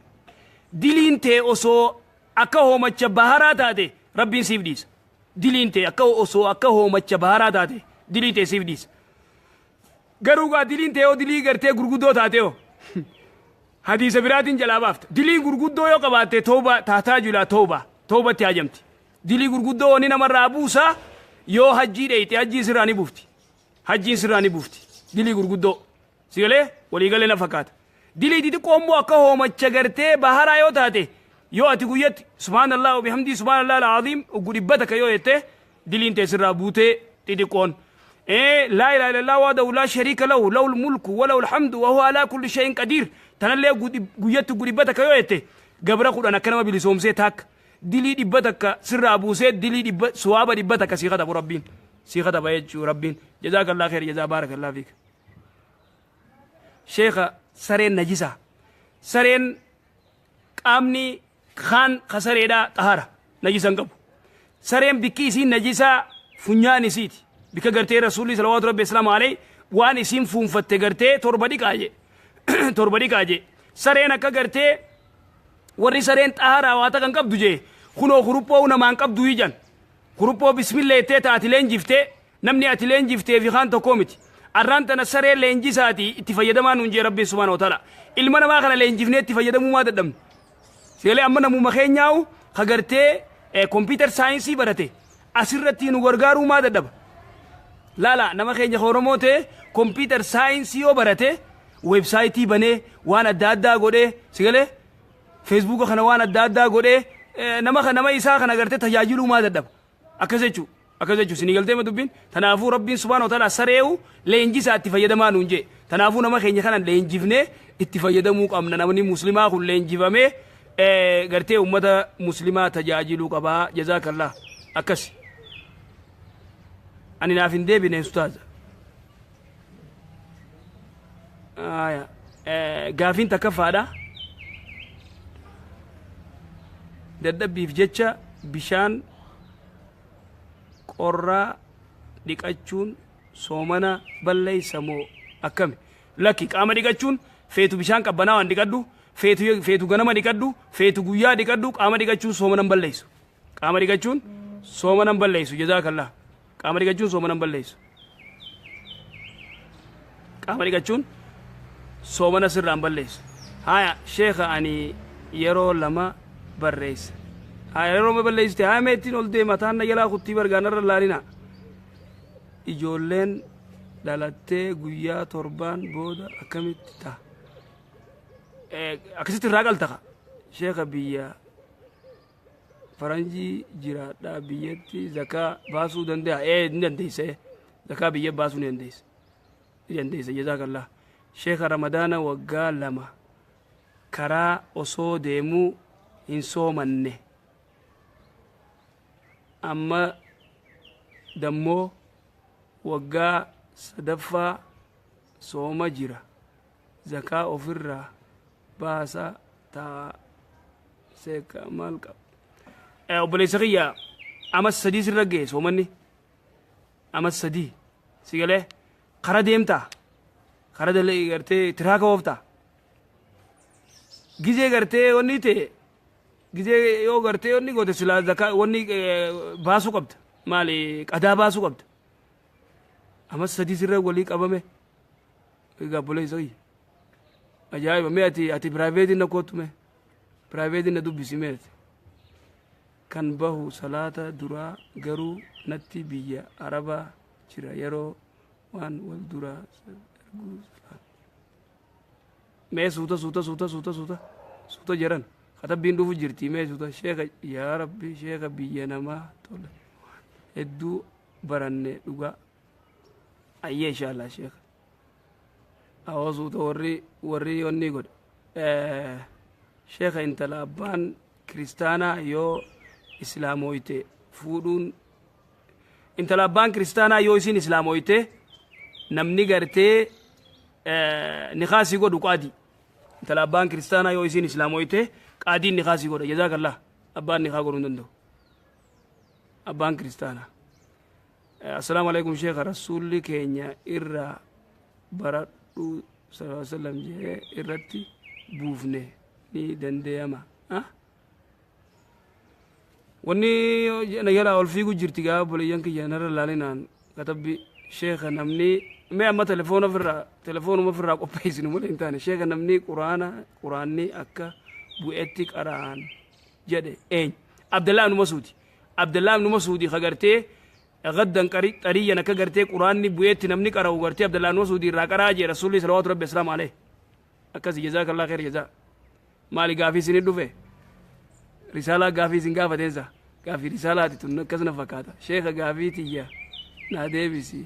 diliin tee osoo akka hoomacha baharaa taate Rabbiin siif dhiisa. Diliin tee akka osoo akka hoomacha baharaa taate dilii tee siif dhiisa. Garuu gaa diliin tee yoo dilii gartee gurguddoo taate yoo hadiisa biraatiin jalaa baafta. Dilii gurguddoo yoo qabaatte tooba taataa jula tooba toobatti hajamti. Dilii gurguddoo wanni namarraa buusaa yoo hajjii dheeyte hajjii sirraa ni buufti. Hajjiin sirraa ni buufti. Dilii gurguddoo. Sigalee waliigalee na fakkaata. Dilii xixiqqoo immoo akka hoomacha gartee baharaa yoo taate, yoo ati guyyatti subhaanallah wa bihamdii subhaanallah al-aziim uggu 100 yoo jette, diliin tee sirraa buutee xixiqqoon. Laa ilaaha illallah wahdahu laa shariika lahu lahul mulku wa lahul hamdu wa huwa alaa kulli shay'in qadiir tanallee guyyatti uggu 100 yoo jette, gabra 10 akka nama bilisoomsee taakka dilii 100 sirraa buusee dilii dhibba suwaaba 100 sii katabu Rabbiin sii kataba jechuu Rabbiin. Jazaakallah kheer jazaa baarakallah fiik. Sheekha, sareen najisaa? Sareen qaamni kaan ka sareedhaa xahara, najisa hin qabu. Sareen bikki isiin najisaa funyaan isiiti. Bikka gartee Rasuulli salawaatu rabbi islaamu alayhi waan isiin fuunfatte gartee torba dhiqaa jee. Torba dhiqaa jee. Sareen akka gartee warri sareen xaharaa waa takka hin qabdu jee, kunoo kuruphoo namaan qabdu ijan. Kuruphoo bismillah jettee ta ati leenjiftee, namni ati leenjiftee fi kaan tokkoo miti. Arraan tana saree leenjisaati itti fayyadamaa nuun jee Rabbiin subhaanahu wa ta'ala. Ilma namaa kana leenjifnee itti fayyadamuu maa dadhabne? Seelee amma namuma keenyaa'u ka gartee kompiitar saayinsii barate asirratti nu gargaaruu maa dadhaba? Laala, nama keenya ka Oromoo ta'e kompiitar saayinsii yoo barate weebsaayitii banee waan adda addaa godhee, sigalee, feesbuuka kana waan adda addaa godhee nama nama isaa kana gartee tajaajiluu maa dadhaba? Akkas jechuu, akkas jechuu, sinii galtee ma dubbiin? Tanaafuu Rabbiin subhaanahu wa ta'ala sareewu leenjisaa itti fayyadamaa nuun jee. Tanaafuu nama keenya kana leenjifnee itti fayyadamuu qabna. Namni muslimaa kun leenjifamee gartee ummata muslimaa tajaajiluu qabaa. Jazaakallah. Akkas ani naaf hin deebine, ustaaza. Aya. Gaafiin takkaffaadha. Dadhabbiif jecha bishaan qorraa dhiqachuun soomana balleessa moo akkami? Lakki, qaama dhiqachuun feetu bishaan qabbanaawaan dhiqadhu, feetu ganama dhiqadhu, feetu guyyaa dhiqadhu, qaama dhiqachuun soomana hin balleessu. Qaama dhiqachuun soomana hin balleessu. Jazaakallah. Qaama dhiqachuun soomana hin balleessu. Qaama dhiqachuun soomana sirraa hin balleessu. Haya sheekha, ani yeroo lama barreessa. Haya, yeroo lama balleessite. Haya, mee ittiin ol deema taan na jalaa kuttii bargaanarra laalina. Ijoolleen dhalattee guyyaa 7n booda akkamitti ta'a? Akkasitti irraa qalta ka. Sheekha, biyya faranjii jiraadha, biyyatti zakaa baasuu danda'a? Ee, ni dandeessa. Zakaa biyya baasuu ni dandeessa. Ni dandeessa. Jazaakallah. Sheekha, Ramadaana waggaa 2 karaa osoo deemuu hin soomanne. Amma dammoo waggaa sadaffaa sooma jira. Zakaa ofirraa baasa taa seeka maal qaba? Obboleessa kiyya, amas 3 sirra ga'e soomanni. Amas 3 si galee kara deemtaa, kara dalee gartee tiraaka ooftaa. Gizee gartee wanni ta'e, gizee yoo gartee wanni goote, silaa zakaa wanni baasuu qabda. Maali, qadaa baasuu qabda. Amas 3 sirra walii qabame. Egaa obboleessa kiyya. Ajaa'iba, mee ati piraayiveetiin na kootu, mee piraayiveetiin na dubbisi mee ati. Kan bahu salaata duraa garuu natti biyya Arabaa jira, yeroo waan wal duraa erguu salaata. Mee suuta suuta suuta suuta suuta suuta jedhan, katabbiin dhufu jirti, mee suuta sheeka. Yaa Rabbi, sheeka, biyya namaa tole, hedduu baranne dhugaa. Ayyee, inshallah sheeka. Awoo, suuta, warri wanni godhe. Sheeka, intala abbaan kiristaanaa yoo islaamoyte fuudhuun, intala abbaan kiristaanaa yoo isin islaamoyte namni gartee nikaasii godhu qaadi. Intala abbaan kiristaanaa yoo isiin islaamoyte qaadiin nikaa sii godha. Jazaakallah. Abbaan nikaa godhuu hin danda'u. Abbaan kiristaanaa. Assalaamu alaikum sheekha, rasuulli keenya irraa baradhu sallallahu alaihi wasallam jedhee irratti buufne ni danda'ama. Wanni na jalaa ol fiigu jirti gaa, obboleeyyan kiyya, narra laalinaan katabbi. Sheekha, namni mee amma telefoona ofirraa, telefoonuma ofirraa qopheessinu malee hin taane. Sheekha, namni quraana, quraanni akka bu'etti qara'an jedhe eenyu? Abdallaa ibnu Masuudi. Abdallaa ibnu Masuudi ka gartee gaddan xariyyan akka gartee quraanni bu'eetti namni qara'u gartee Abdallaa ibnu Masuudi irraa qaraa jee rasuulli salawaatu rabbi asalaamu alayhi. Akkasi, jazaakallah khair jazaa. Maali, gaafii isinii dhufe? Risaalaa gaafii isin gaafateensa, gaafii risaalaati tun akkas na fakkaata. Sheeka, gaafii tiyya naa deebisi,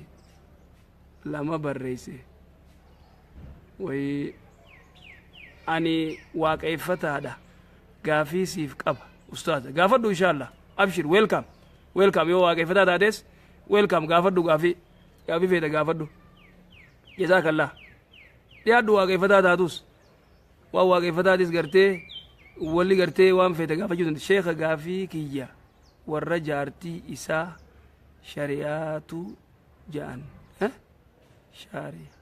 lama barreesse wayii. Ani waaqeeffataadha, gaafii siif qaba ustaaza. Gaafadhu, inshallah, abshir, welcome, welcome. Yoo waaqeeffataa taates welcome, gaafadhu gaafii, gaafii feeta gaafadhu. Jazaakallah, dhiyaadhu. Waaqeeffataa taatus, waan waaqeffataatis gartee walli gartee waan feete gaafachuu dandeessa. Sheeka, gaafii kiyya, warra jaartii isaa shari'aatu ja'an, shaari'a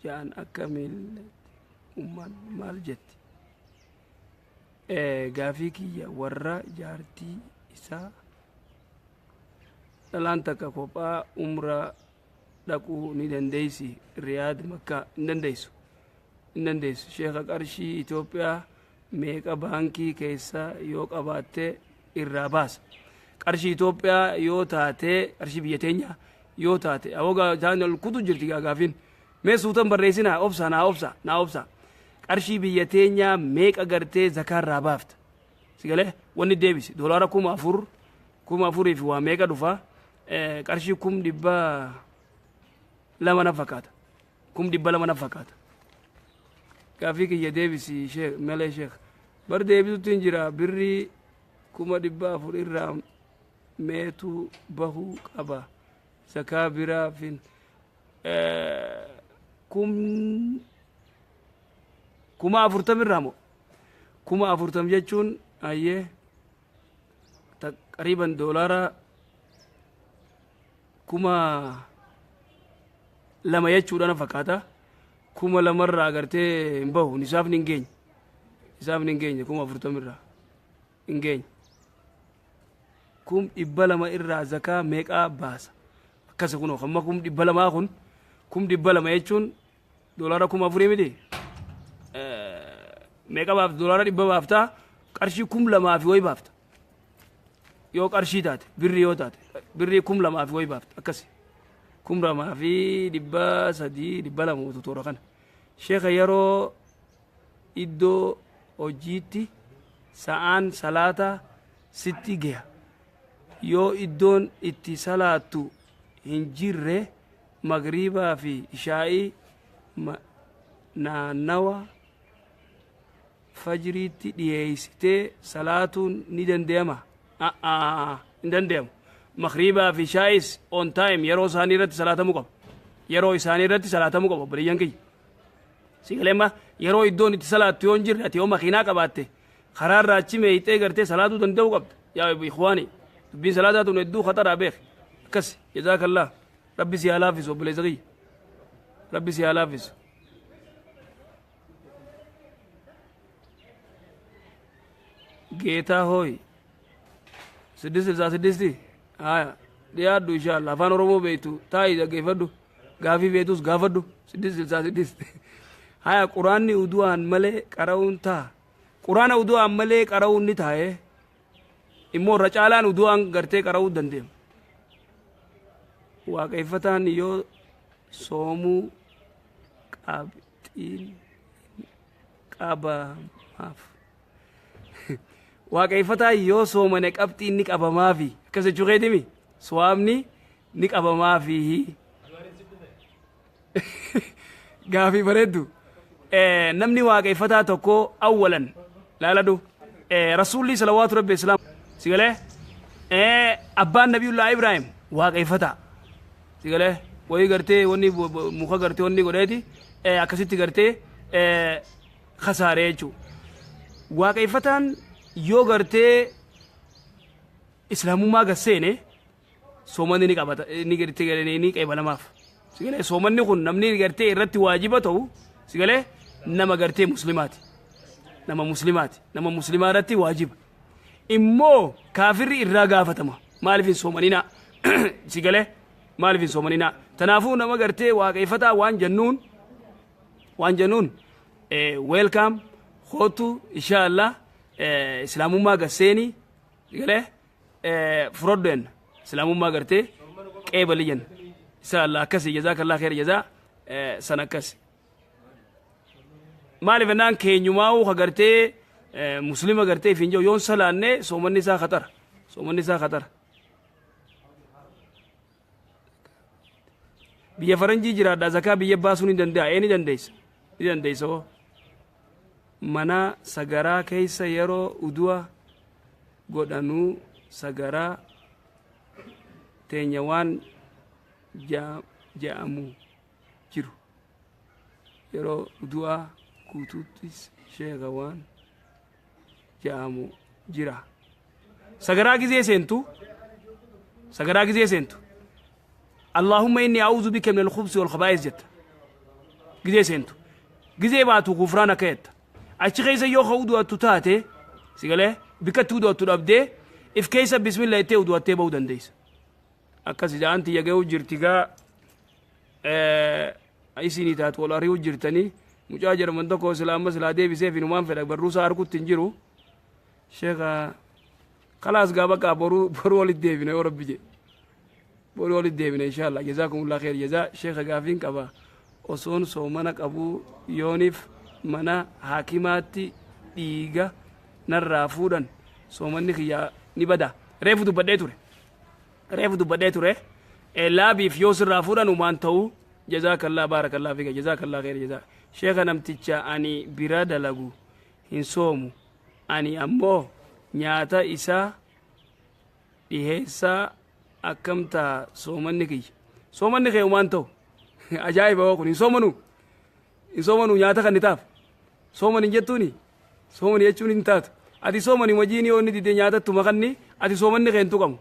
ja'an akka miillatti umman maal jetti? Gaafii kiyya, warra jaartii isaa dhalaan takka kophaa umraa dhaquu ni dandeessi? Riyaad, Makkaa hin dandeessu, hin dandeessu. Sheeka, qarshii Itoophiyaa meeqa baankii keessa yoo qabaatte irraa baasa? Qarshii Itoophiyaa yoo taate, qarshii biyya teenya yoo taate, awogaa taan ol kutu jirti gaafiin. Mee suutan barreessinaa, obsa naa, obsa naa, obsa. Qarshii biyya teenyaa meeqa gartee zakaa irraa baafta? Si galee? Wanni deebisi doolaara 4000, 4000 fi waa meeqa dhufa? Qarshii 200,000 na fakkaata, 200,000 na fakkaata. Gaafii kiyya deebisi sheek malee. Sheek, bar deebisutti hin jira. Birrii 400,000 irraa meetu bahuu qaba zakaa biraa fin? 40,000 irraa moo? 40,000 jechuun ayyee taqriiban doolaara 2000 jechuudha na fakkaata. 2000rraa agartee hin bahu, nisaafni hin geenye, nisaafni hin geenye. 40,000 irraa hin geenye. 200,000 irraa zakaa meeqaa baasa? Akkasi kunoo hamma 200,000 kun, 200,000 jechuun doolaara 4000 miti? Meeqa baafta? Doolaara 100 baaftaa, qarshii 2000 fi wayi baafta. Yoo qarshii taate, birrii yoo taate, birrii 2000 fi wayi baafta. Akkasi 2300, 200 utu toora kana. Sheeka, yeroo iddoo hojiitti sa'aan salaata sitti gaha, yoo iddoon itti salaattu hin jirre, magriibaa fi ishaa'ii naannawa fajriitti dhiyeessitee salaatuun ni danda'ama? Hin danda'amu. Magriibaa fi ishaa'is on time, yeroo isaanii irratti salaatamuu qaba, yeroo isaanii irratti salaatamuu qaba. Obboleeyyan kiyya, si galee? Yeroo iddoon itti salaattu yoo hin jirre, ati yoo makiinaa qabaatte karaarraa achi meeyxee gartee salaatuu danda'uu qabda. Yaa ikhwaani, dubbiin salaataa tun hedduu khataraa beek. Akkas, jazaakallah, rabbi si haa laaffisu. Obboleessa kiyya, rabbi si haa laaffisu. Geetaa hooy, 666 haya, dhiyaadhu inshaalla. Afaan Oromoo beektu taa'ii dhaggeeffadhu, gaafii beektus gaafadhu. 666 haya. Quraanni udu'aan malee qara'uun ta'a? Quraana udu'aan malee qara'uun ni taa'ee, immoo irra caalaan udu'aan gartee qara'uu dandeema. Waaqeffataan yoo soomuu qabxiin qabamaaf? Waaqeffataan yoo soomane qabxiin ni qabamaafi, akkas jechuu keetimi? Suwaabni ni qabamaafi. Gaafii bareeddu. Namni waaqeffataa tokko awwalan laaladhu, rasuulli salawaatu rabbi islaam, si galee? Abbaan nabiyullaa Ibraahim waaqeffataa, si galee? Wayii gartee wanni muka gartee wanni godheeti akkasitti gartee. Khasaaree jechuudha. Waaqeffataan yoo gartee islaamummaa gad seene soomanni ni qabata, ni gartee ni qeebalamaaf. Sigalee soomanni kun namni gartee irratti waajiba ta'u sigalee nama gartee muslimaati. Nama muslimaati. Nama muslimaa irratti waajiba. Immoo kaafirri irraa gaafatama. Maaliif hin soomaninaa? Sigalee maaliif hin soomaninaa? Tanaafuu nama gartee waaqeffataa waan jennuun welcome, kootu, insha Allah islaamummaa gasseeni galee fudhadhu jenna, islaamummaa gartee qeebali jenna, insha Allah. Akkasi, jazaakallah kheer jazaa san akkasi. Maaliif jennaan keenyumaa'uu ka gartee muslima gartee ifin jiru yoon salaanne soomanni isaa khatara, soomanni isaa khatara. Biyya faranjii jiraadha, zakaa biyya baasuun ni danda'a? Ee, ni dandeessa, ni dandeessa. Hoo mana sagaraa keessa yeroo udu'a godhanuu sagaraa teenya waan ja'amu jiru yeroo udu'aa guutuuttis sheeka waan ja'amu jira. Sagaraa gizee seentu, sagaraa gizee seentu "اللهم إني أعوذ بك من الخبث والخبائث" jetta gizee seentu. Gizee baatu "غفرانك" jetta. Achi keessa yoo ka udu'attu taate, sigalee bikkatti udu'attu dhabdee if keessa bismillah jettee udu'attee bahuu dandeessa. Akkas ja'an tiyya ga'uu jirti gaa isinii taatu wal ari'uu jirtanii. Mucaa jedhaman tokko silaa amma silaa deebiseef inumaan fedha, barruusaa harkutti hin jiru. Sheeka خلاص gaa bakka boruu boruu walitti deebina yoo rabbi jedhe, boruu walitti deebina insha Allah. جزاكم الله خير جزاء. Sheeka, gaafiin qaba. Osoon soomana qabuu yooniif mana haakimaatti dhiiga narraa fuudhan soomanni kiyya ni bada? Reefu dubbadhee ture, reefu dubbadhee ture. Laabiif yoo sirraa fuudhan umaan ta'uu. جزاك الله، بارك الله فيك، جزاك الله خير جزاء. Sheeka, namticha ani bira dalagu hin soomu, ani ammoo nyaata isaa dhiheessaa, akkam ta'a soomanni kiyya? Soomanni kee umaan ta'u. Ajaa'iba! Hoo kun hin soomanu, hin soomanu, nyaata kan ni taaf soomani jettuuni. Soomani jechuun hin taatu. Ati soomani wajiin yoo inni dide nyaatattuma kanni ati soomanni kee hin tuqamu,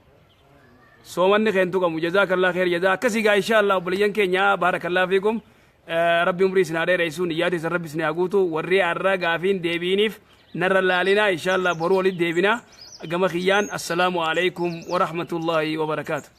soomanni kee hin tuqamu. جزاك الله خير جزاء. Akkasii gaa insha Allah obboleeyyan keenya, بارك الله فيكم. Rabbi umrii isin haa dheeressu, niyyaata isin rabbi isin haa guutu. Warri har'a gaafiin deebiiniif narra laalinaa, insha Allah boruu walitti deebinaa. Gama kiyyaan السلام عليكم ورحمة الله وبركاته.